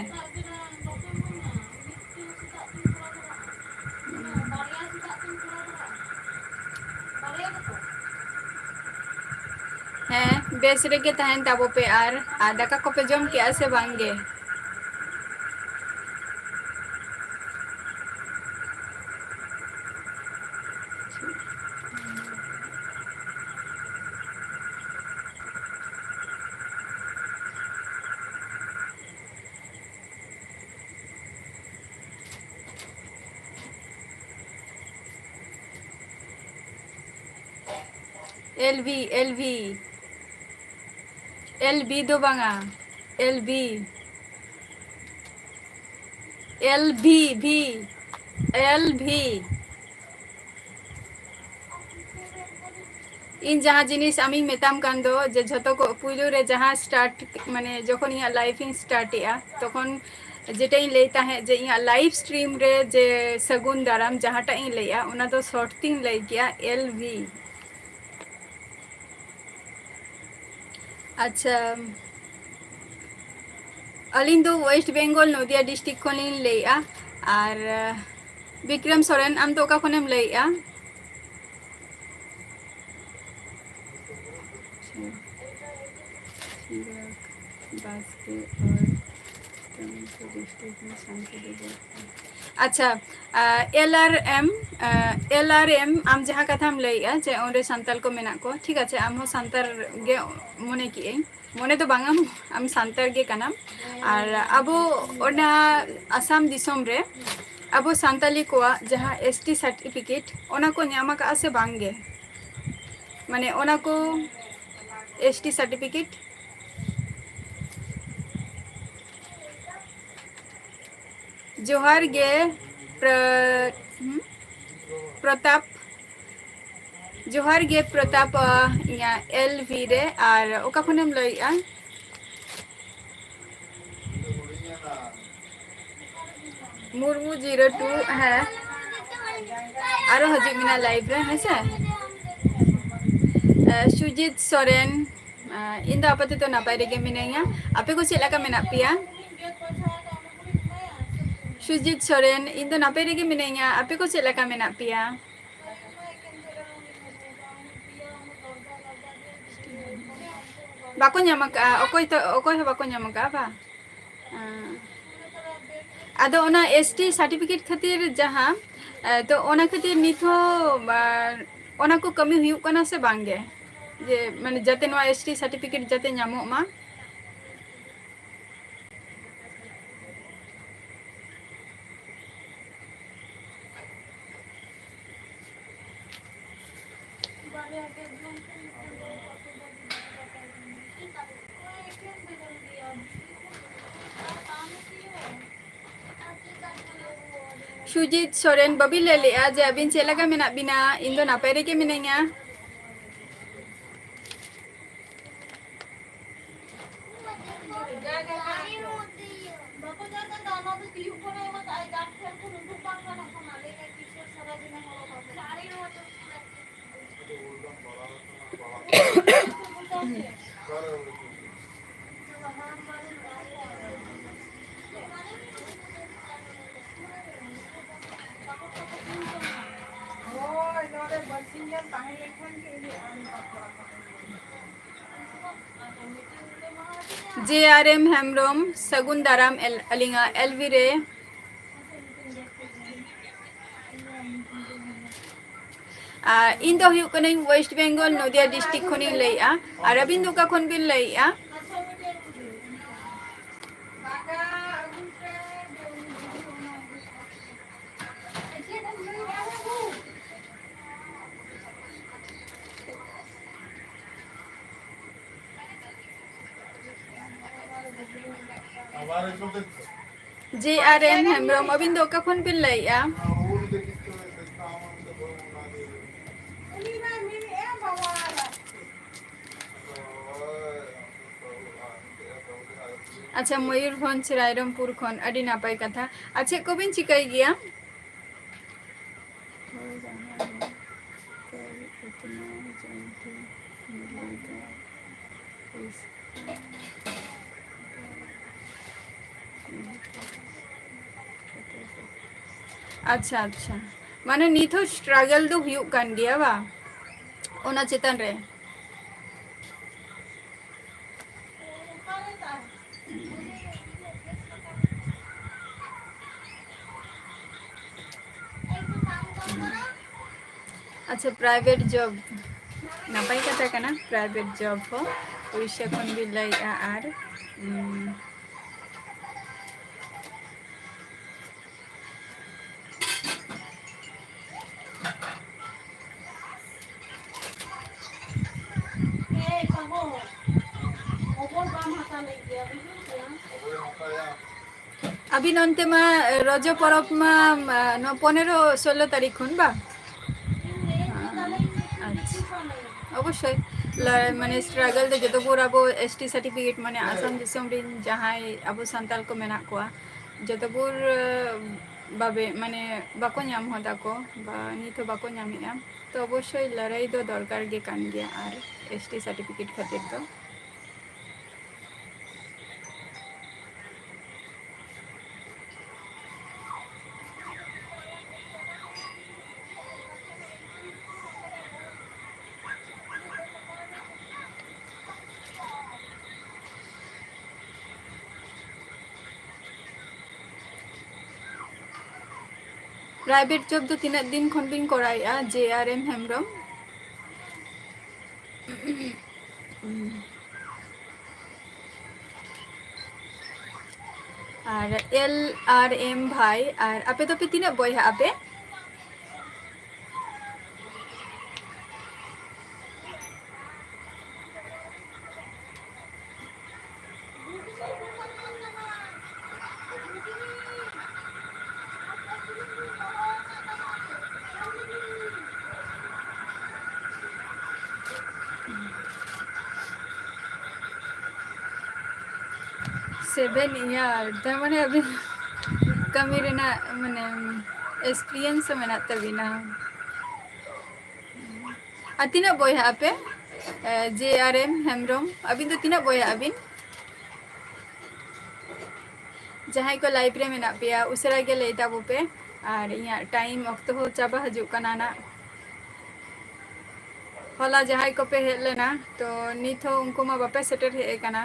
ᱦᱮᱸ, ᱵᱮᱥ ᱨᱮᱜᱮ ᱛᱟᱦᱮᱱ ᱛᱟᱵᱚ ᱯᱮ᱾ ᱟᱨ, ᱟᱨ ᱫᱟᱠᱟ ᱠᱚᱯᱮ ᱡᱚᱢ ᱠᱮᱜᱼᱟ ᱥᱮ ᱵᱟᱝ ᱜᱮ? L B, L B. L B ᱫᱚ ᱵᱟᱝᱟ, ᱮᱞ ᱵᱤ᱾ ᱮᱞ ᱵᱷᱤ, ᱵᱷᱤ, ᱮᱞ ᱵᱷᱤ᱾ ᱤᱧ ᱡᱟᱦᱟᱸ ᱡᱤᱱᱤᱥ ᱟᱢᱤᱧ ᱢᱮᱛᱟᱢ ᱠᱟᱱ ᱫᱚ, ᱡᱮ ᱡᱷᱚᱛᱚ ᱠᱚ ᱯᱩᱭᱞᱩ ᱨᱮ ᱡᱟᱦᱟᱸ start, ᱢᱟᱱᱮ ᱡᱚᱠᱷᱚᱱ ᱤᱧᱟᱹᱜ live ᱤᱧ start ᱮᱜᱼᱟ, ᱛᱚᱠᱷᱚᱱ ᱡᱮᱴᱟᱧ ᱞᱟᱹᱭ ᱛᱟᱦᱮᱸᱫ ᱡᱮ ᱤᱧᱟᱹᱜ live stream ᱨᱮ ᱡᱮ ᱥᱟᱹᱜᱩᱱ ᱫᱟᱨᱟᱢ ᱡᱟᱦᱟᱸᱴᱟᱜ ᱤᱧ ᱞᱟᱹᱭᱮᱜᱼᱟ, ᱚᱱᱟ ᱫᱚ short ᱛᱤᱧ ᱞᱟᱹᱭ ᱠᱮᱜᱼᱟ, ᱮᱞ ᱵᱷᱤ᱾ ᱟᱪᱪᱷᱟ, ᱟᱹᱞᱤᱧ ᱫᱚ West Bengal, ᱱᱚᱫᱤᱭᱟ district ᱠᱷᱚᱱᱞᱤᱧ ᱞᱟᱹᱭᱮᱜᱼᱟ᱾ ᱟᱨ, ᱟᱦ, ᱵᱤᱠᱨᱚᱢ ᱥᱚᱨᱮᱱ, ᱟᱢ ᱫᱚ ᱚᱠᱟ ᱠᱷᱚᱱᱮᱢ ᱞᱟᱹᱭᱮᱜᱼᱟ? ᱟᱪᱪᱷᱟ, ᱟᱪᱪᱷᱟ, ᱮᱞ ᱟᱨ ᱮᱢ, ᱟᱦ, ᱮᱞ ᱟᱨ ᱮᱢ, ᱟᱢ ᱡᱟᱦᱟᱸ ᱠᱟᱛᱷᱟᱢ ᱞᱟᱹᱭᱮᱜᱼᱟ ᱡᱮ ᱚᱸᱰᱮ ᱥᱟᱱᱛᱟᱲ ᱠᱚ ᱢᱮᱱᱟᱜ ᱠᱚᱣᱟ, ᱴᱷᱤᱠ ᱟᱪᱷᱮ, ᱟᱢ ᱦᱚᱸ ᱥᱟᱱᱛᱟᱲ ᱜᱮ ᱢᱚᱱᱮ ᱠᱮᱜᱼᱟᱹᱧ᱾ ᱢᱚᱱᱮ ᱫᱚ ᱵᱟᱝᱟ, ᱟᱢ ᱥᱟᱱᱛᱟᱲ ᱜᱮ ᱠᱟᱱᱟᱢ᱾ ᱟᱨ ᱟᱵᱚ ᱚᱱᱟ ᱟᱥᱟᱢ ᱫᱤᱥᱚᱢ ᱨᱮ ᱟᱵᱚ ᱥᱟᱱᱛᱟᱞᱤ ᱠᱚᱣᱟᱜ ᱡᱟᱦᱟᱸ ᱮᱥ ᱴᱤ certificate, ᱚᱱᱟ ᱠᱚ ᱧᱟᱢ ᱟᱠᱟᱜᱼᱟ ᱥᱮ ᱵᱟᱝ ᱜᱮ? ᱢᱟᱱᱮ ᱚᱱᱟ ᱠᱚ ᱮᱥ ᱴᱤ certificate᱾ ᱡᱚᱦᱟᱨ ᱜᱮ, ᱯᱨᱚ-, ᱦᱩᱸ? ᱯᱨᱚᱛᱟᱯ, ᱡᱚᱦᱟᱨ ᱜᱮ ᱯᱨᱚᱛᱟᱯ, ᱟᱸ, ᱤᱧᱟᱹᱜ ᱮᱞ ᱵᱷᱤ ᱨᱮ᱾ ᱟᱨ ᱚᱠᱟ ᱠᱷᱚᱱᱮᱢ ᱞᱟᱹᱭᱮᱜᱼᱟ? ᱢᱩᱨᱢᱩ ᱡᱤᱨᱳ ᱴᱩ, ᱦᱮᱸ, ᱟᱨᱚ ᱦᱤᱡᱩᱜ ᱢᱮ ᱱᱟ live ᱨᱮ, ᱦᱮᱸ ᱥᱮ? ᱮ, ᱥᱩᱡᱤᱛ ᱥᱚᱨᱮᱱ, ᱮ, ᱤᱧ ᱫᱚ ᱟᱯᱟᱛᱚᱛᱚ ᱱᱟᱯᱟᱭ ᱨᱮᱜᱮ ᱢᱤᱱᱟᱹᱧᱟ᱾ ᱟᱯᱮ ᱠᱚ ᱪᱮᱫ ᱞᱮᱠᱟ ᱢᱮᱱᱟᱜ ᱯᱮᱭᱟ? ᱥᱩᱡᱤᱛ ᱥᱚᱨᱮᱱ, ᱤᱧ ᱫᱚ ᱱᱟᱯᱟᱭ ᱨᱮᱜᱮ ᱢᱤᱱᱟᱹᱧᱟ᱾ ᱟᱯᱮ ᱠᱚ ᱪᱮᱫ ᱞᱮᱠᱟ ᱢᱮᱱᱟᱜ ᱯᱮᱭᱟ? ᱵᱟᱠᱚ ᱧᱟᱢ ᱟᱠᱟᱫᱼᱟ, ᱚᱠᱚᱭ ᱛᱚ, ᱚᱠᱚᱭ ᱦᱚᱸ ᱵᱟᱠᱚ ᱧᱟᱢ ᱟᱠᱟᱫᱼᱟ ᱵᱟ? ᱟᱸ, ᱟᱫᱚ ᱚᱱᱟ ᱮᱥ ᱴᱤ certificate ᱠᱷᱟᱹᱛᱤᱨ ᱡᱟᱦᱟᱸ, ᱮ, ᱛᱚ ᱚᱱᱟ ᱠᱷᱟᱹᱛᱤᱨ ᱱᱤᱛ ᱦᱚᱸ, ᱟᱨ ᱚᱱᱟ ᱠᱚ ᱠᱟᱹᱢᱤ ᱦᱩᱭᱩᱜ ᱠᱟᱱᱟ ᱥᱮ ᱵᱟᱝ ᱜᱮ? ᱡᱮ, ᱢᱟᱱᱮ, ᱡᱟᱛᱮ ᱱᱚᱣᱟ ᱮᱥ ᱴᱤ certificate ᱡᱟᱛᱮ ᱧᱟᱢᱚᱜ ᱢᱟ᱾ ᱥᱩᱡᱤᱛ ᱥᱚᱨᱮᱱ, ᱵᱟᱹᱵᱤᱱ ᱞᱟᱹᱭ ᱞᱮᱜᱼᱟ ᱡᱮ ᱟᱹᱵᱤᱱ ᱪᱮᱫ ᱞᱮᱠᱟ ᱢᱮᱱᱟᱜ ᱵᱤᱱᱟ? ᱤᱧ ᱫᱚ ᱱᱟᱯᱟᱭ ᱨᱮᱜᱮ ᱢᱤᱱᱟᱹᱧᱟ᱾ ᱡᱮ ᱟᱨ ᱮᱢ ᱦᱮᱢᱵᱨᱚᱢ, ᱥᱟᱹᱜᱩᱱ ᱫᱟᱨᱟᱢ ᱮᱞ-, ᱟᱹᱞᱤᱧᱟᱜ ᱮᱞ ᱵᱷᱤ ᱨᱮ᱾ ᱟᱨ ᱤᱧ ᱫᱚ ᱦᱩᱭᱩᱜ ᱠᱟᱹᱱᱟᱹᱧ West Bengal, ᱱᱚᱫᱤᱭᱟ district ᱠᱷᱚᱱᱤᱧ ᱞᱟᱹᱭᱮᱜᱼᱟ᱾ ᱟᱨ ᱟᱹᱵᱤᱱ ᱫᱚ ᱚᱠᱟ ᱠᱷᱚᱱ ᱵᱤᱱ ᱞᱟᱹᱭᱮᱜᱼᱟ? ᱡᱮ ᱟᱨ ᱮᱢ ᱦᱮᱢᱵᱨᱚᱢ, ᱟᱹᱵᱤᱱ ᱫᱚ ᱚᱠᱟ ᱠᱷᱚᱱ ᱵᱤᱱ ᱞᱟᱹᱭᱮᱜᱼᱟ? ᱟᱪᱪᱷᱟ, ᱢᱚᱭᱩᱨᱵᱷᱚᱸᱡᱽ ᱨᱟᱭᱨᱚᱝᱯᱩᱨ ᱠᱷᱚᱱ, ᱟᱹᱰᱤ ᱱᱟᱯᱟᱭ ᱠᱟᱛᱷᱟ᱾ ᱟᱨ ᱪᱮᱫ ᱠᱚᱵᱤᱱ ᱪᱤᱠᱟᱹᱭ ᱜᱮᱭᱟ? ᱟᱪᱪᱷᱟ, ᱟᱪᱪᱷᱟ, ᱢᱟᱱᱮ ᱱᱤᱛ ᱦᱚᱸ struggle ᱫᱚ ᱦᱩᱭᱩᱜ ᱠᱟᱱ ᱜᱮᱭᱟ ᱵᱟ, ᱚᱱᱟ ᱪᱮᱛᱟᱱ ᱨᱮ? ᱟᱪᱪᱷᱟ, private job ᱱᱟᱯᱟᱭ ᱠᱟᱛᱷᱟ ᱠᱟᱱᱟ, private job ᱦᱚᱸ ᱩᱲᱤᱥᱥᱟ ᱠᱷᱚᱱ ᱵᱤᱱ ᱞᱟᱹᱭᱮᱜᱼᱟ᱾ ᱟᱨ, ᱩᱢ, ᱟᱹᱵᱤᱱ ᱚᱱᱛᱮ ᱢᱟ ᱨᱚᱡᱚ ᱯᱚᱨᱚᱵᱽ ᱢᱟ, ᱟ, ᱱᱚᱣᱟ ᱯᱚᱱᱮᱨᱚ ᱥᱳᱞᱞᱳ ᱛᱟᱹᱨᱤᱠᱷ ᱠᱷᱚᱱ ᱵᱟᱝ? ᱟᱪᱪᱷᱟ᱾ ᱚᱵᱚᱥᱥᱳᱭ, ᱞᱟ-, ᱢᱟᱱᱮ struggle ᱫᱚ ᱡᱚᱛᱚ ᱵᱷᱳᱨ ᱟᱵᱚ S T certificate, ᱢᱟᱱᱮ ᱟᱥᱟᱢ ᱫᱤᱥᱚᱢ ᱨᱮᱱ ᱡᱟᱦᱟᱸᱭ ᱟᱵᱚ ᱥᱟᱱᱛᱟᱲ ᱠᱚ ᱢᱮᱱᱟᱜ ᱠᱚᱣᱟ, ᱡᱚᱛᱚ ᱵᱷᱳᱨ, ᱟ, ᱵᱟᱵᱮ, ᱢᱟᱱᱮ ᱵᱟᱠᱚ ᱧᱟᱢ ᱦᱚᱫᱟ ᱠᱚ, ᱵᱟ ᱱᱤᱛ ᱦᱚᱸ ᱵᱟᱠᱚ ᱧᱟᱢᱮᱜᱼᱟ᱾ ᱛᱚ ᱚᱵᱚᱥᱥᱳᱭ ᱞᱟᱹᱲᱦᱟᱹᱭ ᱫᱚ ᱫᱚᱨᱠᱟᱨ ᱜᱮ ᱠᱟᱱ ᱜᱮᱭᱟ, ᱟᱨ S T certificate ᱠᱷᱟᱹᱛᱤᱨ ᱫᱚ᱾ Private job ᱫᱚ ᱛᱤᱱᱟᱹᱜ ᱫᱤᱱ ᱠᱷᱚᱱ ᱵᱤᱱ ᱠᱚᱨᱟᱣᱮᱫᱼᱟ, J R M ᱦᱮᱢᱵᱨᱚᱢ? ᱟᱨ L R M ᱵᱷᱟᱭ, ᱟᱨ ᱟᱯᱮ ᱫᱚᱯᱮ ᱛᱤᱱᱟᱹᱜ ᱵᱚᱭᱦᱟᱜ ᱟᱯᱮ? ᱨᱮᱵᱮᱱ ᱤᱭᱟᱨ, ᱛᱟᱨ ᱢᱟᱱᱮ ᱟᱹᱵᱤᱱ ᱠᱟᱹᱢᱤ ᱨᱮᱱᱟᱜ ᱢᱟᱱᱮ experience ᱦᱚᱸ ᱢᱮᱱᱟᱜ ᱛᱟᱹᱵᱤᱱᱟ᱾ ᱟᱨ ᱛᱤᱱᱟᱹᱜ ᱵᱚᱭᱦᱟᱜ ᱟᱯᱮ? ᱮ, ᱡᱮ ᱟᱨ ᱮᱢ ᱦᱮᱢᱵᱨᱚᱢ, ᱟᱹᱵᱤᱱ ᱫᱚ ᱛᱤᱱᱟᱹᱜ ᱵᱚᱭᱦᱟᱜ ᱟᱹᱵᱤᱱ? ᱡᱟᱦᱟᱸᱭ ᱠᱚ live ᱨᱮ ᱢᱮᱱᱟᱜ ᱯᱮᱭᱟ, ᱩᱥᱟᱹᱨᱟ ᱜᱮ ᱞᱟᱹᱭ ᱛᱟᱵᱚ ᱯᱮ, ᱟᱨ ᱤᱧᱟᱹᱜ time ᱚᱠᱛᱚ ᱦᱚᱸ ᱪᱟᱵᱟ ᱦᱤᱡᱩᱜ ᱠᱟᱱᱟ ᱱᱟᱜ᱾ ᱦᱚᱞᱟ ᱡᱟᱦᱟᱸᱭ ᱠᱚᱯᱮ ᱦᱮᱡ ᱞᱮᱱᱟ, ᱛᱚ ᱱᱤᱛ ᱦᱚᱸ ᱩᱱᱠᱩ ᱢᱟ ᱵᱟᱯᱮ ᱥᱮᱴᱮᱨ ᱦᱮᱡ ᱟᱠᱟᱱᱟ᱾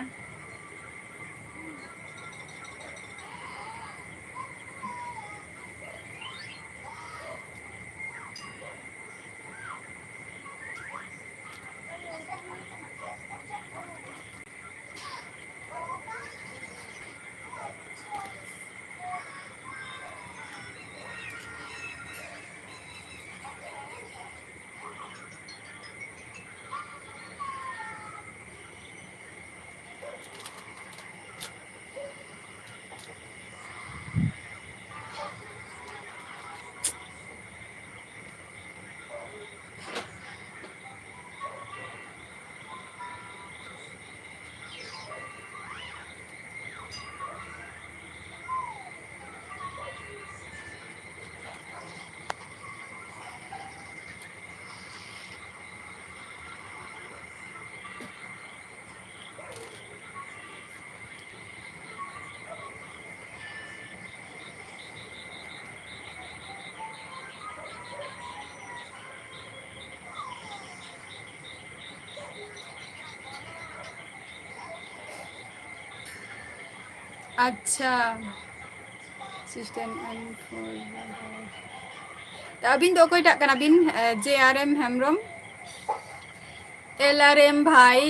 ᱟᱪᱪᱷᱟ, system and for ᱟᱹᱵᱤᱱ ᱫᱚ ᱚᱠᱚᱭᱴᱟᱜ ᱠᱟᱱᱟ ᱵᱤᱱ? ᱡᱮ ᱟᱨ ᱮᱢ ᱦᱮᱢᱵᱨᱚᱢ, ᱮᱞ ᱟᱨ ᱮᱢ ᱵᱷᱟᱭ,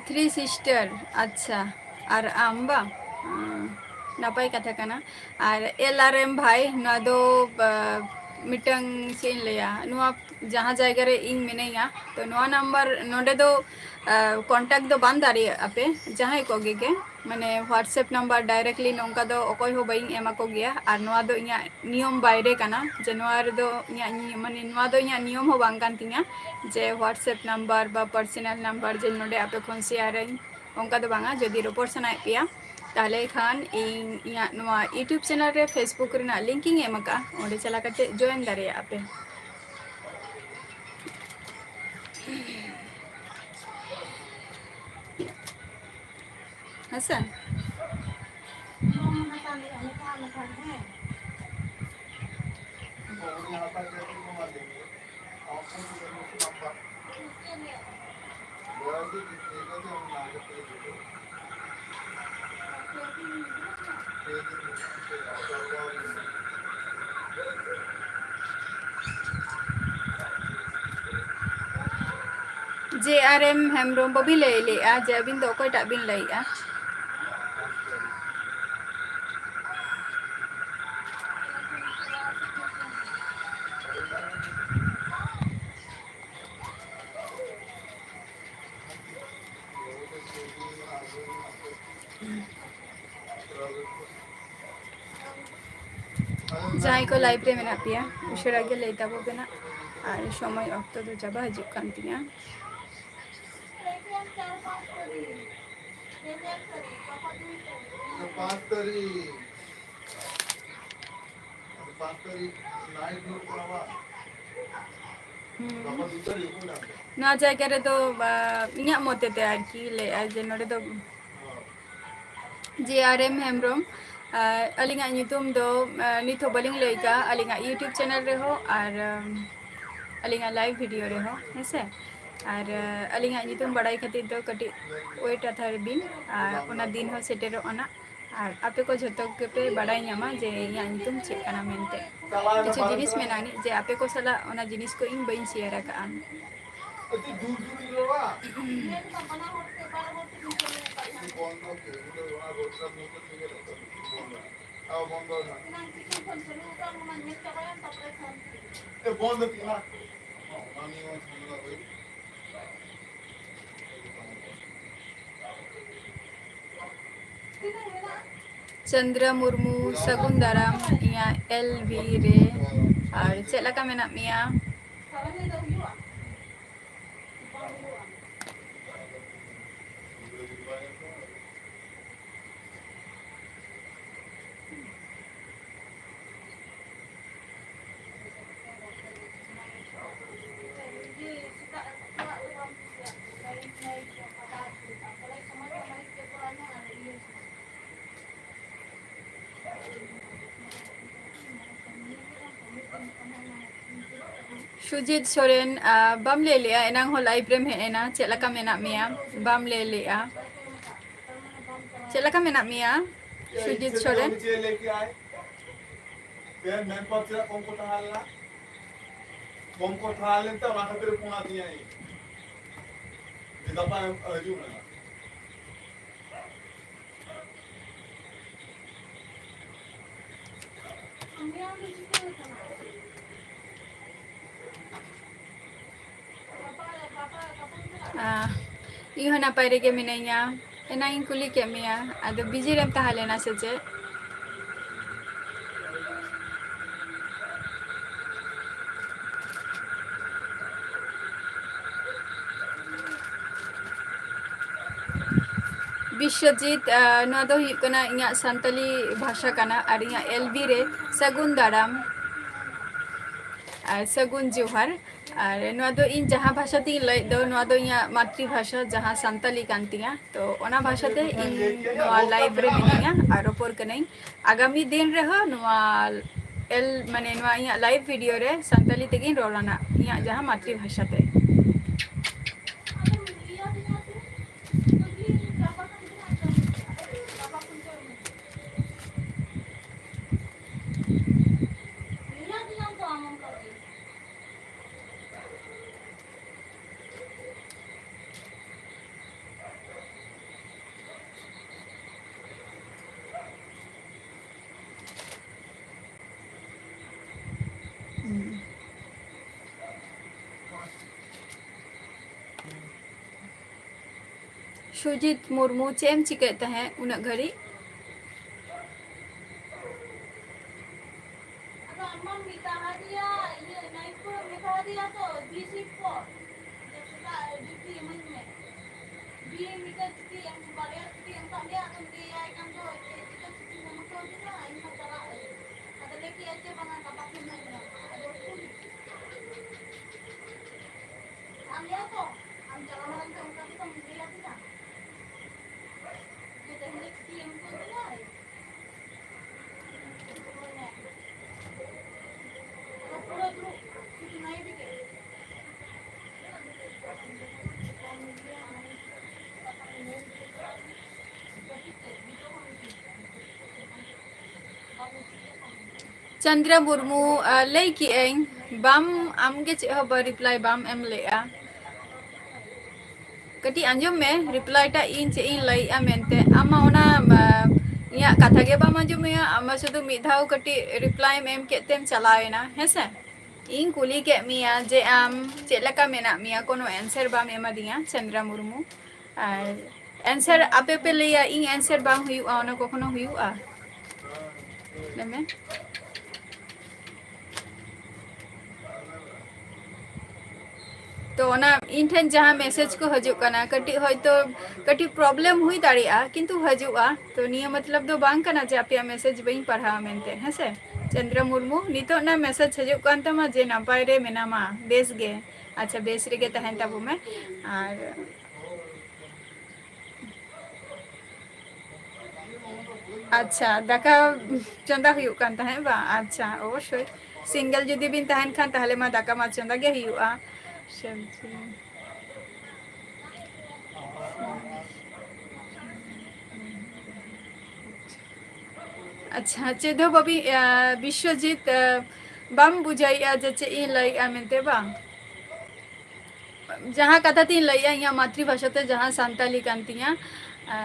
ᱛᱷᱨᱤ ᱥᱤᱥᱴᱟᱨ᱾ ᱟᱪᱪᱷᱟ, ᱟᱨ ᱟᱢ ᱵᱟ? ᱱᱟᱯᱟᱭ ᱠᱟᱛᱷᱟ ᱠᱟᱱᱟ᱾ ᱟᱨ ᱮᱞ ᱟᱨ ᱮᱢ ᱵᱷᱟᱭ, ᱱᱚᱣᱟ ᱫᱚ ᱢᱤᱫᱴᱟᱝ ᱪᱮᱫ ᱤᱧ ᱞᱟᱹᱭᱟ, ᱱᱚᱣᱟ ᱡᱟᱦᱟᱸ ᱡᱟᱭᱜᱟ ᱨᱮ ᱤᱧ ᱢᱤᱱᱟᱹᱧᱟ, ᱛᱚ ᱱᱚᱣᱟ ᱱᱟᱢᱵᱟᱨ ᱱᱚᱰᱮ ᱫᱚ contact ᱫᱚ ᱵᱟᱝ ᱫᱟᱲᱮᱭᱟᱜᱼᱟ ᱯᱮ ᱡᱟᱦᱟᱸᱭ ᱠᱚᱜᱮ ᱜᱮ, ᱢᱟᱱᱮ WhatsApp ᱱᱟᱢᱵᱟᱨ directly ᱱᱚᱝᱠᱟ ᱫᱚ ᱚᱠᱚᱭ ᱦᱚᱸ ᱵᱟᱹᱧ ᱮᱢᱟ ᱠᱚ ᱜᱮᱭᱟ᱾ ᱟᱨ ᱱᱚᱣᱟ ᱫᱚ ᱤᱧᱟᱹᱜ ᱱᱤᱭᱚᱢ ᱵᱟᱭᱨᱮ ᱠᱟᱱᱟ ᱡᱮ ᱱᱚᱣᱟ ᱨᱮᱫᱚ ᱤᱧᱟᱹᱜ ᱱᱤᱭᱚᱢ, ᱢᱟᱱᱮ ᱱᱚᱣᱟ ᱫᱚ ᱤᱧᱟᱹᱜ ᱱᱤᱭᱚᱢ ᱦᱚᱸ ᱵᱟᱝ ᱠᱟᱱ ᱛᱤᱧᱟᱹ ᱡᱮ WhatsApp ᱱᱟᱢᱵᱟᱨ ᱵᱟ personal ᱱᱟᱢᱵᱟᱨ ᱡᱮ ᱱᱚᱰᱮ ᱟᱯᱮ ᱠᱷᱚᱱ share ᱟᱹᱧ, ᱚᱱᱠᱟ ᱫᱚ ᱵᱟᱝᱟ᱾ ᱡᱩᱫᱤ ᱨᱚᱯᱚᱲ ᱥᱟᱱᱟᱭᱮᱫ ᱯᱮᱭᱟ, ᱛᱟᱦᱞᱮ ᱠᱷᱟᱱ ᱤᱧ ᱤᱧᱟᱹᱜ ᱱᱚᱣᱟ YouTube channel ᱨᱮ Facebook ᱨᱮᱱᱟᱜ link ᱤᱧ ᱮᱢ ᱟᱠᱟᱫᱼᱟ, ᱚᱸᱰᱮ ᱪᱟᱞᱟᱣ ᱠᱟᱛᱮ join ᱫᱟᱲᱮᱭᱟᱜᱼᱟ ᱯᱮ᱾ ᱦᱮᱸᱥᱮ? ᱡᱮ ᱟᱨ ᱮᱢ ᱦᱮᱢᱵᱨᱚᱢ, ᱵᱟᱹᱵᱤᱱ ᱞᱟᱹᱭ ᱞᱮᱜᱼᱟ ᱡᱮ ᱟᱹᱵᱤᱱ ᱫᱚ ᱚᱠᱚᱭᱴᱟᱜ ᱵᱤᱱ ᱞᱟᱹᱭᱮᱜᱼᱟ? ᱡᱟᱦᱟᱸᱭ ᱠᱚ live ᱨᱮ ᱢᱮᱱᱟᱜ ᱯᱮᱭᱟ, ᱩᱥᱟᱹᱨᱟ ᱜᱮ ᱞᱟᱹᱭ ᱛᱟᱵᱚ ᱯᱮ ᱱᱟᱜ, ᱟᱨ ᱥᱚᱢᱚᱭ ᱚᱠᱛᱚ ᱫᱚ ᱪᱟᱵᱟ ᱦᱤᱡᱩᱜ ᱠᱟᱱ ᱛᱤᱧᱟ᱾ ᱯᱟᱸᱪ ᱛᱟᱹᱨᱤᱠᱷ᱾ ᱯᱟᱸᱪ ᱛᱟᱹᱨᱤᱠᱷ night ᱦᱩᱭᱩᱜ ᱠᱟᱱᱟ ᱵᱟᱝ? ᱦᱩᱸ᱾ ᱜᱟᱯᱟ ᱫᱩ ᱛᱟᱹᱨᱤᱠᱷ ᱦᱩᱭ ᱱᱟ᱾ ᱱᱚᱣᱟ ᱡᱟᱭᱜᱟ ᱨᱮᱫᱚ, ᱵᱟ, ᱤᱧᱟᱹᱜ ᱢᱚᱛ ᱛᱮ ᱟᱨᱠᱤ ᱞᱟᱹᱭᱮᱜᱼᱟ ᱡᱮ ᱱᱚᱰᱮ ᱫᱚ ᱡᱮ ᱟᱨ ᱮᱢ ᱦᱮᱢᱵᱨᱚᱢ, ᱟᱨ ᱟᱹᱞᱤᱧᱟᱜ ᱧᱩᱛᱩᱢ ᱫᱚ, ᱟᱨ ᱱᱤᱛ ᱦᱚᱸ ᱵᱟᱹᱞᱤᱧ ᱞᱟᱹᱭ ᱠᱟᱜᱼᱟ, ᱟᱹᱞᱤᱧᱟᱜ YouTube channel ᱨᱮᱦᱚᱸ ᱟᱨ, ᱟᱢ, ᱟᱹᱞᱤᱧᱟᱜ live video ᱨᱮᱦᱚᱸ, ᱦᱮᱸ ᱥᱮ? ᱟᱨ, ᱟᱹᱞᱤᱧᱟᱜ ᱧᱩᱛᱩᱢ ᱵᱟᱲᱟᱭ ᱠᱷᱟᱹᱛᱤᱨ ᱫᱚ ᱠᱟᱹᱴᱤᱡ wait ᱦᱟᱛᱟᱲ ᱵᱤᱱ, ᱟᱨ ᱚᱱᱟ ᱫᱤᱱ ᱦᱚᱸ ᱥᱮᱴᱮᱨᱚᱜ ᱠᱟᱱᱟ᱾ ᱟᱨ ᱟᱯᱮ ᱠᱚ ᱡᱷᱚᱛᱚ ᱜᱮᱯᱮ ᱵᱟᱲᱟᱭ ᱧᱟᱢᱟ ᱡᱮ ᱤᱧᱟᱹᱜ ᱧᱩᱛᱩᱢ ᱪᱮᱫ ᱠᱟᱱᱟ ᱢᱮᱱᱛᱮ᱾ ᱠᱤᱪᱷᱩ ᱡᱤᱱᱤᱥ ᱢᱮᱱᱟᱜᱼᱟ ᱡᱮ ᱟᱯᱮ ᱠᱚ ᱥᱟᱞᱟᱜ ᱚᱱᱟ ᱡᱤᱱᱤᱥ ᱠᱚ ᱤᱧ ᱵᱟᱹᱧ share ᱟᱠᱟᱜᱼᱟ᱾ ᱪᱚᱱᱫᱨᱟ ᱢᱩᱨᱢᱩ, ᱥᱟᱹᱜᱩᱱ ᱫᱟᱨᱟᱢ ᱤᱧᱟᱹᱜ LV ᱨᱮ᱾ ᱟᱨ ᱪᱮᱫ ᱞᱮᱠᱟ ᱢᱮᱱᱟᱜ ᱢᱮᱭᱟ? ᱥᱩᱡᱤᱛ ᱥᱚᱨᱮᱱ, ᱟ, ᱵᱟᱢ ᱞᱟᱹᱭ ᱞᱮᱜᱼᱟ, ᱮᱱᱟᱝ ᱦᱚᱸ live ᱨᱮᱢ ᱦᱮᱡ ᱮᱱᱟ, ᱪᱮᱫ ᱞᱮᱠᱟ ᱢᱮᱱᱟᱜ ᱢᱮᱭᱟ? ᱵᱟᱢ ᱞᱟᱹᱭ ᱞᱮᱜᱼᱟ, ᱪᱮᱫ ᱞᱮᱠᱟ ᱢᱮᱱᱟᱜ ᱢᱮᱭᱟ ᱥᱩᱡᱤᱛ ᱥᱚᱨᱮᱱ? ᱛᱮᱦᱮᱧ ᱢᱮᱱ ᱯᱟᱨ ᱪᱮᱫᱟᱜ ᱠᱚᱢ ᱠᱚ ᱛᱟᱦᱮᱸ ᱞᱮᱱᱟ? ᱠᱚᱢ ᱠᱚ ᱛᱟᱦᱮᱸ ᱞᱮᱱ ᱛᱮ ᱚᱱᱟ ᱠᱷᱟᱹᱛᱤᱨ ᱯᱷᱳᱱ ᱟᱹᱫᱤᱧᱟ ᱤᱧ᱾ ᱡᱮ ᱜᱟᱯᱟ ᱦᱤᱡᱩᱜ ᱢᱮ᱾ ᱟᱦ, ᱤᱧ ᱦᱚᱸ ᱱᱟᱯᱟᱭ ᱨᱮᱜᱮ ᱢᱤᱱᱟᱹᱧᱟ᱾ ᱮᱱᱟᱝ ᱤᱧ ᱠᱩᱞᱤ ᱠᱮᱫ ᱢᱮᱭᱟ, ᱟᱫᱚ busy ᱨᱮᱢ ᱛᱟᱦᱮᱸ ᱞᱮᱱᱟ ᱥᱮ ᱪᱮᱫ? ᱵᱤᱥᱥᱚᱡᱤᱛ, ᱟᱦ, ᱱᱚᱣᱟ ᱫᱚ ᱦᱩᱭᱩᱜ ᱠᱟᱱᱟ ᱤᱧᱟᱹᱜ ᱥᱟᱱᱛᱟᱞᱤ ᱵᱷᱟᱥᱟ ᱠᱟᱱᱟ ᱟᱨ ᱤᱧᱟᱹᱜ L B ᱨᱮ ᱥᱟᱹᱜᱩᱱ ᱫᱟᱨᱟᱢ ᱟᱨ ᱥᱟᱹᱜᱩᱱ ᱡᱚᱦᱟᱨ᱾ ᱟᱨ ᱱᱚᱣᱟ ᱫᱚ ᱤᱧ ᱡᱟᱦᱟᱸ ᱵᱷᱟᱥᱟ ᱛᱤᱧ ᱞᱟᱹᱭᱮᱫ ᱫᱚ, ᱱᱚᱣᱟ ᱫᱚ ᱤᱧᱟᱹᱜ ᱢᱟᱛᱨᱤ ᱵᱷᱟᱥᱟ, ᱡᱟᱦᱟᱸ ᱥᱟᱱᱛᱟᱞᱤ ᱠᱟᱱ ᱛᱤᱧᱟ᱾ ᱛᱚ ᱚᱱᱟ ᱵᱷᱟᱥᱟ ᱛᱮ ᱤᱧ ᱱᱚᱣᱟ live ᱨᱮ ᱢᱤᱱᱟᱹᱧᱟ ᱟᱨ ᱨᱚᱯᱚᱲ ᱠᱟᱹᱱᱟᱹᱧ᱾ ᱟᱜᱟᱢᱤ ᱫᱤᱱ ᱨᱮᱦᱚᱸ ᱱᱚᱣᱟ ᱮᱞ, ᱢᱟᱱᱮ ᱱᱚᱣᱟ ᱤᱧᱟᱹᱜ live video ᱨᱮ ᱥᱟᱱᱛᱟᱞᱤ ᱛᱮᱜᱤᱧ ᱨᱚᱲᱟ ᱱᱟᱜ, ᱤᱧᱟᱹᱜ ᱡᱟᱦᱟᱸ ᱢᱟᱛᱨᱤ ᱵᱷᱟᱥᱟ ᱛᱮ᱾ ᱥᱩᱡᱤᱛ ᱢᱩᱨᱢᱩ, ᱪᱮᱫ ᱮᱢ ᱪᱤᱠᱟᱹᱭᱮᱫ ᱛᱟᱦᱮᱸᱫ ᱩᱱᱟᱹᱜ ᱜᱷᱟᱹᱲᱤᱡ? ᱟᱫᱚ ᱟᱢ ᱢᱟᱢ ᱢᱮᱛᱟ ᱫᱮᱭᱟ, ᱤᱭᱟᱹ, ᱱᱟᱭᱤᱴ ᱠᱚ ᱢᱮᱛᱟ ᱫᱮᱭᱟ ᱛᱚ, ᱫᱩᱭ shift ᱠᱚ, ᱡᱮ ᱥᱮᱛᱟᱜ ᱰᱤᱭᱩᱴᱤ ᱤᱢᱟᱹᱧ ᱢᱮ᱾ ᱫᱤᱱ ᱢᱤᱫᱴᱮᱱ ᱪᱷᱩᱴᱤ ᱮᱢ, ᱵᱟᱨᱭᱟ ᱪᱷᱩᱴᱤ ᱮᱢ ᱠᱟᱜ ᱢᱮᱭᱟ, ᱟᱫᱚᱢ ᱞᱟᱹᱭᱟᱭ ᱠᱟᱱ ᱫᱚ, ᱪᱮᱫ ᱪᱚ ᱪᱷᱩᱴᱤ ᱮᱢ ᱠᱟᱣ ᱫᱤᱧᱟ, ᱤᱧ ᱢᱟ ᱪᱟᱞᱟᱜ ᱟᱹᱧ᱾ ᱟᱫᱚ ᱞᱟᱹᱭ ᱠᱮᱜᱼᱟᱭ ᱡᱮ ᱵᱟᱝᱟ, ᱜᱟᱯᱟ ᱠᱷᱚᱱ ᱦᱟᱸᱜ ᱤᱧ ᱧᱟᱢᱟ᱾ ᱟᱫᱚ ᱩᱠᱩᱨ? ᱟᱢ ᱭᱟ ᱛᱚ, ᱟᱢ ᱪᱟᱞᱟᱣ ᱢᱟᱲᱟᱝ ᱛᱮ ᱚᱱᱠᱟ ᱜᱮᱛᱚᱢ ᱞᱟᱹᱭ ᱟᱹᱫᱤᱧᱟ᱾ ᱡᱮ ᱛᱮᱦᱮᱧ ᱫᱚ ᱪᱷᱩᱴᱤ ᱮᱢ ᱠᱟᱣ ᱫᱤᱧᱟᱭ᱾ ᱟᱫᱚ ᱯᱩᱨᱟᱹ ᱫᱩᱲᱩᱵ, ᱥᱩᱫᱷᱩ ᱱᱟᱭᱤᱴ ᱜᱮ᱾ ᱪᱚᱱᱫᱨᱟ ᱢᱩᱨᱢᱩ, ᱟ, ᱞᱟᱹᱭ ᱠᱮᱜ ᱟᱹᱧ, ᱵᱟᱢ, ᱟᱢᱜᱮ ᱪᱮᱫ ᱦᱚᱸ ᱵᱟᱝ reply ᱵᱟᱢ ᱮᱢ ᱞᱮᱜᱼᱟ᱾ ᱠᱟᱹᱴᱤᱡ ᱟᱸᱡᱚᱢ ᱢᱮ, reply ᱴᱟᱜ ᱤᱧ ᱪᱮᱫ ᱤᱧ ᱞᱟᱹᱭᱮᱜᱼᱟ ᱢᱮᱱᱛᱮ᱾ ᱟᱢ ᱢᱟ ᱚᱱᱟ, ᱟ, ᱤᱧᱟᱹᱜ ᱠᱟᱛᱷᱟ ᱜᱮ ᱵᱟᱢ ᱟᱸᱡᱚᱢᱮᱜᱼᱟ, ᱟᱢ ᱢᱟ ᱥᱩᱫᱷᱩ ᱢᱤᱫ ᱫᱷᱟᱣ ᱠᱟᱹᱴᱤᱡ reply ᱮᱢ ᱮᱢ ᱠᱮᱫ ᱛᱮᱢ ᱪᱟᱞᱟᱣ ᱮᱱᱟ, ᱦᱮᱸᱥᱮ? ᱤᱧ ᱠᱩᱞᱤ ᱠᱮᱫ ᱢᱮᱭᱟ ᱡᱮ ᱟᱢ ᱪᱮᱫ ᱞᱮᱠᱟ ᱢᱮᱱᱟᱜ ᱢᱮᱭᱟ, ᱠᱳᱱᱳ answer ᱵᱟᱢ ᱮᱢᱟᱫᱤᱧᱟ, ᱪᱚᱱᱫᱨᱟ ᱢᱩᱨᱢᱩ᱾ ᱟᱨ answer ᱟᱯᱮ ᱯᱮ ᱞᱟᱹᱭᱟ, ᱤᱧ answer ᱵᱟᱝ ᱦᱩᱭᱩᱜᱼᱟ, ᱚᱱᱟ ᱠᱚᱠᱷᱚᱱᱳ ᱦᱩᱭᱩᱜᱼᱟ? ᱞᱟᱹᱭ ᱢᱮ᱾ ᱛᱚ ᱚᱱᱟ ᱤᱧ ᱴᱷᱮᱱ ᱡᱟᱦᱟᱸ message ᱠᱚ ᱦᱤᱡᱩᱜ ᱠᱟᱱᱟ, ᱠᱟᱹᱴᱤᱡ ᱦᱚᱭᱛᱳ ᱠᱟᱹᱴᱤᱡ problem ᱦᱩᱭ ᱫᱟᱲᱮᱭᱟᱜᱼᱟ, ᱠᱤᱱᱛᱩ ᱦᱤᱡᱩᱜᱼᱟ᱾ ᱛᱚ ᱱᱤᱭᱟᱹ ᱢᱚᱛᱞᱚᱵ ᱫᱚ ᱵᱟᱝ ᱠᱟᱱᱟ ᱡᱮ ᱟᱯᱮᱭᱟᱜ message ᱵᱟᱹᱧ ᱯᱟᱲᱦᱟᱣᱟ ᱢᱮᱱᱛᱮ, ᱦᱮᱸᱥᱮ? ᱪᱚᱱᱫᱨᱟ ᱢᱩᱨᱢᱩ, ᱱᱤᱛᱚᱜ ᱚᱱᱟ message ᱦᱤᱡᱩᱜ ᱠᱟᱱ ᱛᱟᱢᱟ ᱡᱮ ᱱᱟᱯᱟᱭ ᱨᱮ ᱢᱮᱱᱟᱢᱟ, ᱵᱮᱥ ᱜᱮ᱾ ᱟᱪᱪᱷᱟ, ᱵᱮᱥ ᱨᱮᱜᱮ ᱛᱟᱦᱮᱱ ᱛᱟᱵᱚ ᱢᱮ᱾ ᱟᱨ ᱟᱪᱪᱷᱟ, ᱫᱟᱠᱟ ᱪᱚᱸᱫᱟ ᱦᱩᱭᱩᱜ ᱠᱟᱱ ᱛᱟᱦᱮᱸᱫ ᱵᱟᱝ? ᱟᱪᱪᱷᱟ, ᱚᱵᱚᱥᱥᱳᱭ᱾ Single ᱡᱩᱫᱤ ᱵᱤᱱ ᱛᱟᱦᱮᱱ ᱠᱷᱟᱱ, ᱛᱟᱦᱞᱮ ᱢᱟ ᱫᱟᱠᱟ ᱢᱟ ᱪᱚᱸᱫᱟ ᱜᱮ ᱦᱩᱭᱩᱜᱼᱟ᱾ ᱥᱚᱵᱽᱡᱤ᱾ ᱟᱪᱪᱷᱟ, ᱪᱮᱫ ᱦᱚᱸ ᱵᱟᱵᱤ-, ᱟ, ᱵᱤᱥᱥᱚᱡᱤᱛ, ᱟ, ᱵᱟᱢ ᱵᱩᱡᱷᱟᱹᱣᱮᱫᱼᱟ ᱡᱮ ᱪᱮᱫ ᱤᱧ ᱞᱟᱹᱭᱮᱫᱼᱟ ᱢᱮᱱᱛᱮ ᱵᱟᱝ? ᱡᱟᱦᱟᱸ ᱠᱟᱛᱷᱟ ᱛᱤᱧ ᱞᱟᱹᱭᱮᱫᱼᱟ, ᱤᱧᱟᱹᱜ ᱢᱟᱛᱨᱤ ᱵᱷᱟᱥᱟ ᱛᱮ ᱡᱟᱦᱟᱸ ᱥᱟᱱᱛᱟᱞᱤ ᱠᱟᱱ ᱛᱤᱧᱟ, ᱟ,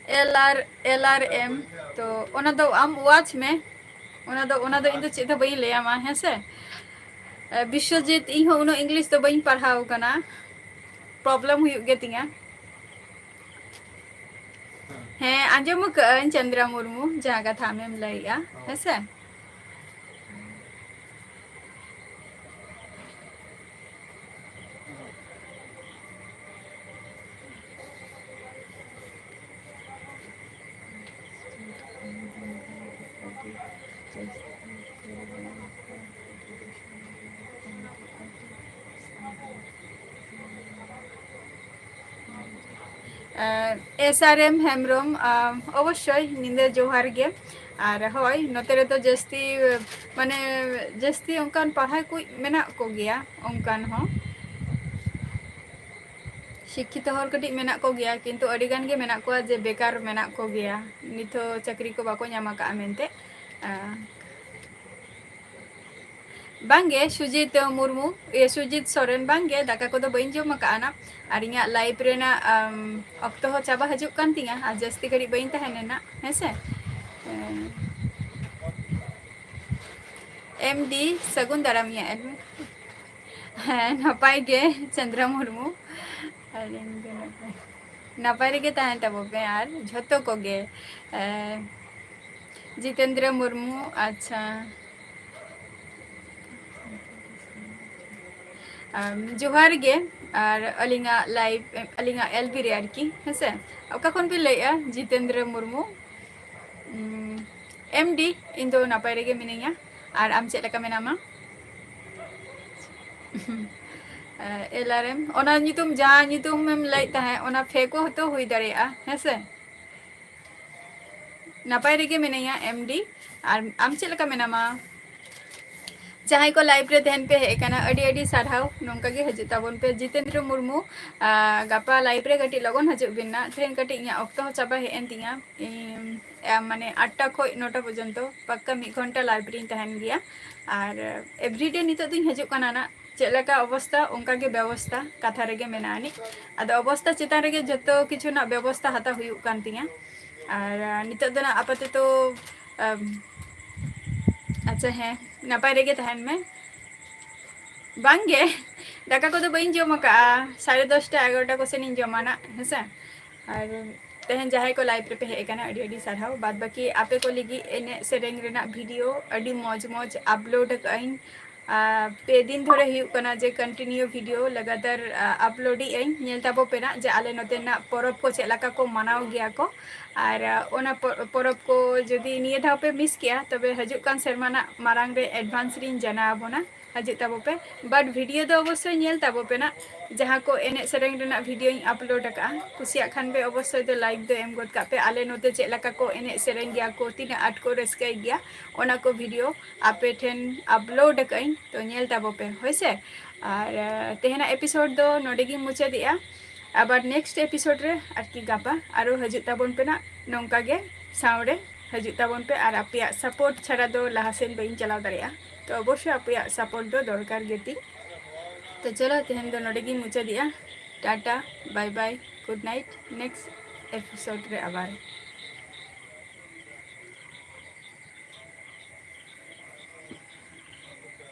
L R, L R M, ᱛᱚ ᱚᱱᱟ ᱫᱚ ᱟᱢ watch ᱢᱮ, ᱚᱱᱟ ᱫᱚ, ᱚᱱᱟ ᱫᱚ ᱤᱧ ᱫᱚ ᱪᱮᱫ ᱦᱚᱸ ᱵᱟᱹᱧ ᱞᱟᱹᱭᱟᱢᱟ, ᱦᱮᱸ ᱥᱮ? ᱮ, ᱵᱤᱥᱥᱚᱡᱤᱛ, ᱤᱧ ᱦᱚᱸ ᱩᱱᱟᱹᱜ English ᱫᱚ ᱵᱟᱹᱧ ᱯᱟᱲᱦᱟᱣ ᱠᱟᱱᱟ, problem ᱦᱩᱭᱩᱜ ᱜᱮ ᱛᱤᱧᱟ᱾ ᱦᱮᱸ, ᱟᱸᱡᱚᱢ ᱟᱠᱟᱫᱟᱹᱧ ᱪᱚᱱᱫᱨᱟ ᱢᱩᱨᱢᱩ, ᱡᱟᱦᱟᱸ ᱠᱟᱛᱷᱟ ᱟᱢᱮᱢ ᱞᱟᱹᱭᱮᱜᱼᱟ, ᱦᱮᱸ ᱥᱮ? ᱮᱥ ᱟᱨ ᱮᱢ ᱦᱮᱢᱵᱨᱚᱢ, ᱟᱢ, ᱚᱵᱚᱥᱥᱳᱭ ᱧᱤᱫᱟᱹ ᱡᱚᱦᱟᱨ ᱜᱮ᱾ ᱟᱨ ᱦᱳᱭ, ᱱᱚᱛᱮ ᱨᱮᱫᱚ ᱡᱟᱹᱥᱛᱤ, ᱢᱟᱱᱮ, ᱡᱟᱹᱥᱛᱤ ᱚᱱᱠᱟᱱ ᱯᱟᱲᱦᱟᱣ ᱠᱚ ᱢᱮᱱᱟᱜ ᱠᱚᱜᱮᱭᱟ, ᱚᱱᱠᱟᱱ ᱦᱚᱸ᱾ ᱥᱤᱠᱠᱷᱤᱛᱚ ᱦᱚᱲ ᱠᱟᱹᱴᱤᱡ ᱢᱮᱱᱟᱜ ᱠᱚᱜᱮᱭᱟ, ᱠᱤᱱᱛᱩ ᱟᱹᱰᱤ ᱜᱟᱱ ᱜᱮ ᱢᱮᱱᱟᱜ ᱠᱚᱣᱟ ᱡᱮ ᱵᱮᱠᱟᱨ ᱢᱮᱱᱟᱜ ᱠᱚᱜᱮᱭᱟ, ᱱᱤᱛ ᱦᱚᱸ ᱪᱟᱹᱠᱨᱤ ᱠᱚ ᱵᱟᱠᱚ ᱧᱟᱢ ᱟᱠᱟᱫᱼᱟ ᱢᱮᱱᱛᱮ᱾ ᱟᱸ, ᱵᱟᱝᱜᱮ, ᱥᱩᱡᱤᱛ ᱢᱩᱨᱢᱩ, ᱤᱭᱟᱹ, ᱥᱩᱡᱤᱛ ᱥᱚᱨᱮᱱ, ᱵᱟᱝᱜᱮ, ᱫᱟᱠᱟ ᱠᱚᱫᱚ ᱵᱟᱹᱧ ᱡᱚᱢ ᱟᱠᱟᱫᱼᱟ ᱱᱟᱜ᱾ ᱟᱨ ᱤᱧᱟᱹᱜ live ᱨᱮᱱᱟᱜ, ᱟᱢ, ᱚᱠᱛᱚ ᱦᱚᱸ ᱪᱟᱵᱟ ᱦᱤᱡᱩᱜ ᱠᱟᱱ ᱛᱤᱧᱟ, ᱟᱨ ᱡᱟᱹᱥᱛᱤ ᱜᱷᱟᱹᱲᱤᱡ ᱵᱟᱹᱧ ᱛᱟᱦᱮᱱᱟ ᱱᱟᱜ, ᱦᱮᱸᱥᱮ? ᱮᱢ ᱰᱤ, ᱥᱟᱹᱜᱩᱱ ᱫᱟᱨᱟᱢ ᱤᱧᱟᱹᱜ admin᱾ ᱦᱮᱸ, ᱱᱟᱯᱟᱭ ᱜᱮ, ᱪᱚᱱᱫᱨᱟ ᱢᱩᱨᱢᱩ᱾ ᱟᱹᱞᱤᱧ ᱫᱚ ᱱᱟᱯᱟᱭ, ᱱᱟᱯᱟᱭ ᱨᱮᱜᱮ ᱛᱟᱦᱮᱱ ᱛᱟᱵᱚ ᱯᱮ, ᱟᱨ ᱡᱷᱚᱛᱚ ᱠᱚᱜᱮ, ᱮ, ᱡᱤᱛᱮᱱᱫᱨᱚ ᱢᱩᱨᱢᱩ, ᱟᱪᱪᱷᱟ᱾ ᱟᱢ, ᱡᱚᱦᱟᱨ ᱜᱮ, ᱟᱨ ᱟᱹᱞᱤᱧᱟᱜ live, ᱟᱹᱞᱤᱧᱟᱜ ᱮᱞ ᱵᱤ ᱨᱮ ᱟᱨᱠᱤ, ᱦᱮᱸᱥᱮ? ᱚᱠᱟ ᱠᱷᱚᱱ ᱵᱤᱱ ᱞᱟᱹᱭᱮᱫᱼᱟ? ᱡᱤᱛᱮᱱᱫᱨᱚ ᱢᱩᱨᱢᱩ᱾ ᱩᱢ, ᱮᱢ ᱰᱤ, ᱤᱧ ᱫᱚ ᱱᱟᱯᱟᱭ ᱨᱮᱜᱮ ᱢᱤᱱᱟᱹᱧᱟ, ᱟᱨ ᱟᱢ ᱪᱮᱫ ᱞᱮᱠᱟ ᱢᱮᱱᱟᱢᱟ? ᱮᱞ ᱟᱨ ᱮᱢ, ᱚᱱᱟ ᱧᱩᱛᱩᱢ, ᱡᱟᱦᱟᱸ ᱧᱩᱛᱩᱢ ᱮᱢ ᱞᱟᱹᱭᱮᱫ ᱛᱟᱦᱮᱸᱫ, ᱚᱱᱟ fake ᱦᱚᱸ ᱦᱚᱭᱛᱳ ᱦᱩᱭ ᱫᱟᱲᱮᱭᱟᱜᱼᱟ, ᱦᱮᱸ ᱥᱮ? ᱱᱟᱯᱟᱭ ᱨᱮᱜᱮ ᱢᱤᱱᱟᱹᱧᱟ, ᱮᱢ ᱰᱤ᱾ ᱟᱨ ᱟᱢ ᱪᱮᱫ ᱞᱮᱠᱟ ᱢᱮᱱᱟᱢᱟ? ᱡᱟᱦᱟᱸᱭ ᱠᱚ live ᱨᱮ ᱛᱮᱦᱮᱧ ᱯᱮ ᱦᱮᱡ ᱟᱠᱟᱱᱟ, ᱟᱹᱰᱤ ᱟᱹᱰᱤ ᱥᱟᱨᱦᱟᱣ᱾ ᱱᱚᱝᱠᱟ ᱜᱮ ᱦᱤᱡᱩᱜ ᱛᱟᱵᱚᱱ ᱯᱮ᱾ ᱡᱤᱛᱮᱱᱫᱨᱚ ᱢᱩᱨᱢᱩ, ᱟᱨ ᱜᱟᱯᱟ live ᱨᱮ ᱠᱟᱹᱴᱤᱡ ᱞᱚᱜᱚᱱ ᱦᱤᱡᱩᱜ ᱵᱤᱱ ᱱᱟᱜ᱾ ᱛᱮᱦᱮᱧ ᱠᱟᱹᱴᱤᱡ ᱤᱧᱟᱹᱜ ᱚᱠᱛᱚ ᱦᱚᱸ ᱪᱟᱵᱟ ᱦᱮᱡ ᱮᱱ ᱛᱤᱧᱟ᱾ ᱤᱧ, ᱮ, ᱢᱟᱱᱮ, ᱟᱴᱴᱟ ᱠᱷᱚᱱ ᱱᱚᱴᱟ ᱯᱚᱨᱡᱚᱱᱛᱚ ᱯᱟᱠᱠᱟ ᱢᱤᱫ ᱜᱷᱚᱱᱴᱟ live ᱨᱤᱧ ᱛᱟᱦᱮᱱ ᱜᱮᱭᱟ᱾ ᱟᱨ everyday ᱱᱤᱛᱚᱜ ᱫᱚᱧ ᱦᱤᱡᱩᱜ ᱠᱟᱱᱟ ᱱᱟᱜ᱾ ᱪᱮᱫ ᱞᱮᱠᱟ ᱚᱵᱚᱥᱛᱟ, ᱚᱱᱠᱟ ᱜᱮ ᱵᱮᱵᱚᱥᱛᱟ, ᱠᱟᱛᱷᱟ ᱨᱮᱜᱮ ᱢᱮᱱᱟᱜᱼᱟ ᱟᱹᱱᱤᱡ᱾ ᱟᱫᱚ ᱚᱵᱚᱥᱛᱟ ᱪᱮᱛᱟᱱ ᱨᱮᱜᱮ ᱡᱚᱛᱚ ᱠᱤᱪᱷᱩ ᱨᱮᱱᱟᱜ ᱵᱮᱵᱚᱥᱛᱟ ᱦᱟᱛᱟᱣ ᱦᱩᱭᱩᱜ ᱠᱟᱱ ᱛᱤᱧᱟ᱾ ᱟᱨ, ᱟ, ᱱᱤᱛᱚᱜ ᱫᱚ ᱱᱟᱜ ᱟᱯᱟᱛᱚᱛᱚ, ᱟᱢ, ᱟᱪᱪᱷᱟ, ᱦᱮᱸ, ᱱᱟᱯᱟᱭ ᱨᱮᱜᱮ ᱛᱟᱦᱮᱱ ᱢᱮ᱾ ᱵᱟᱝᱜᱮ, ᱫᱟᱠᱟ ᱠᱚᱫᱚ ᱵᱟᱹᱧ ᱡᱚᱢ ᱟᱠᱟᱜᱼᱟ, ᱥᱟᱲᱮ ᱫᱚᱥᱴᱟ ᱮᱜᱟᱨᱚᱴᱟ ᱠᱚᱥᱮᱱ ᱤᱧ ᱡᱚᱢᱟ ᱱᱟᱜ, ᱦᱮᱸᱥᱮ? ᱟᱨ ᱛᱮᱦᱮᱧ ᱡᱟᱦᱟᱸᱭ ᱠᱚ live ᱨᱮᱯᱮ ᱦᱮᱡ ᱟᱠᱟᱱᱟ, ᱟᱹᱰᱤ ᱟᱹᱰᱤ ᱥᱟᱨᱦᱟᱣ᱾ ᱵᱟᱫ ᱵᱟᱹᱠᱤ ᱟᱯᱮ ᱠᱚ ᱞᱟᱹᱜᱤᱫ ᱮᱱᱮᱡ ᱥᱮᱨᱮᱧ ᱨᱮᱱᱟᱜ video ᱟᱹᱰᱤ ᱢᱚᱡᱽ ᱢᱚᱡᱽ upload ᱟᱠᱟᱫ ᱟᱹᱧ᱾ ᱟᱨ ᱯᱮ ᱫᱤᱱ ᱫᱷᱚᱨᱮ ᱦᱩᱭᱩᱜ ᱠᱟᱱᱟ ᱡᱮ continue video ᱞᱟᱜᱟᱛᱟᱨ, ᱟ, upload ᱮᱫ ᱟᱹᱧ᱾ ᱧᱮᱞ ᱛᱟᱵᱚ ᱯᱮ ᱱᱟᱜ ᱡᱮ ᱟᱞᱮ ᱱᱚᱛᱮᱱᱟᱜ ᱯᱚᱨᱚᱵᱽ ᱠᱚ ᱪᱮᱫ ᱞᱮᱠᱟ ᱠᱚ ᱢᱟᱱᱟᱣ ᱜᱮᱭᱟ ᱠᱚ᱾ ᱟᱨ, ᱟ, ᱚᱱᱟ ᱯᱚ-, ᱯᱚᱨᱚᱵᱽ ᱠᱚ ᱡᱩᱫᱤ ᱱᱤᱭᱟᱹ ᱫᱷᱟᱣ ᱯᱮ miss ᱠᱮᱜᱼᱟ, ᱛᱚᱵᱮ ᱦᱤᱡᱩᱜ ᱠᱟᱱ ᱥᱮᱨᱢᱟ ᱱᱟᱜ ᱢᱟᱲᱟᱝ ᱨᱮ advance ᱨᱤᱧ ᱡᱟᱱᱟᱣ ᱟᱵᱚᱱᱟ᱾ ᱦᱤᱡᱩᱜ ᱛᱟᱵᱚ ᱯᱮ᱾ But video ᱫᱚ ᱚᱵᱚᱥᱥᱳᱭ ᱧᱮᱞ ᱛᱟᱵᱚ ᱯᱮ ᱱᱟᱜ, ᱡᱟᱦᱟᱸ ᱠᱚ ᱮᱱᱮᱡ ᱥᱮᱨᱮᱧ ᱨᱮᱱᱟᱜ videoᱧ upload ᱟᱠᱟᱫᱼᱟ᱾ ᱠᱩᱥᱤᱭᱟᱜ ᱠᱷᱟᱱ ᱯᱮ ᱚᱵᱚᱥᱥᱳᱭ ᱫᱚ like ᱫᱚ ᱮᱢ ᱜᱚᱫ ᱠᱟᱜ ᱯᱮ᱾ ᱟᱞᱮ ᱱᱚᱛᱮ ᱪᱮᱫ ᱞᱮᱠᱟ ᱠᱚ ᱮᱱᱮᱡ ᱥᱮᱨᱮᱧ ᱜᱮᱭᱟ ᱠᱚ, ᱛᱤᱱᱟᱹᱜ ᱟᱸᱴ ᱠᱚ ᱨᱟᱹᱥᱠᱟᱹᱭ ᱜᱮᱭᱟ, ᱚᱱᱟ ᱠᱚ video ᱟᱯᱮ ᱴᱷᱮᱱ upload ᱟᱠᱟᱫ ᱟᱹᱧ, ᱛᱚ ᱧᱮᱞ ᱛᱟᱵᱚ ᱯᱮ, ᱦᱳᱭ ᱥᱮ᱾ ᱟᱨ ᱟᱸ, ᱛᱮᱦᱮᱧᱟᱜ episode ᱫᱚ ᱱᱚᱰᱮ ᱜᱤᱧ ᱢᱩᱪᱟᱹᱫᱮᱜᱼᱟ᱾ ᱟᱵᱟᱨ next episode ᱨᱮ ᱟᱨᱠᱤ ᱜᱟᱯᱟ ᱟᱨᱚ ᱦᱤᱡᱩᱜ ᱛᱟᱵᱚᱱ ᱯᱮ ᱱᱟᱜ, ᱱᱚᱝᱠᱟ ᱜᱮ ᱥᱟᱶᱨᱮ ᱦᱤᱡᱩᱜ ᱛᱟᱵᱚᱱ ᱯᱮ᱾ ᱟᱨ ᱟᱯᱮᱭᱟᱜ support ᱪᱷᱟᱲᱟ ᱫᱚ ᱞᱟᱦᱟ ᱥᱮᱱ ᱵᱟᱹᱧ ᱪᱟᱞᱟᱣ ᱫᱟᱲᱮᱭᱟᱜᱼᱟ, ᱛᱚ ᱚᱵᱚᱥᱥᱳᱭ ᱟᱯᱮᱭᱟᱜ support ᱫᱚ ᱫᱚᱨᱠᱟᱨ ᱜᱮ ᱛᱤᱧ᱾ ᱛᱚ ᱪᱚᱞᱚ, ᱛᱮᱦᱮᱧ ᱫᱚ ᱱᱚᱰᱮ ᱜᱤᱧ ᱢᱩᱪᱟᱹᱫᱮᱜᱼᱟ᱾ Tata, bye bye, good night, next episode ᱨᱮ ᱟᱵᱟᱨ᱾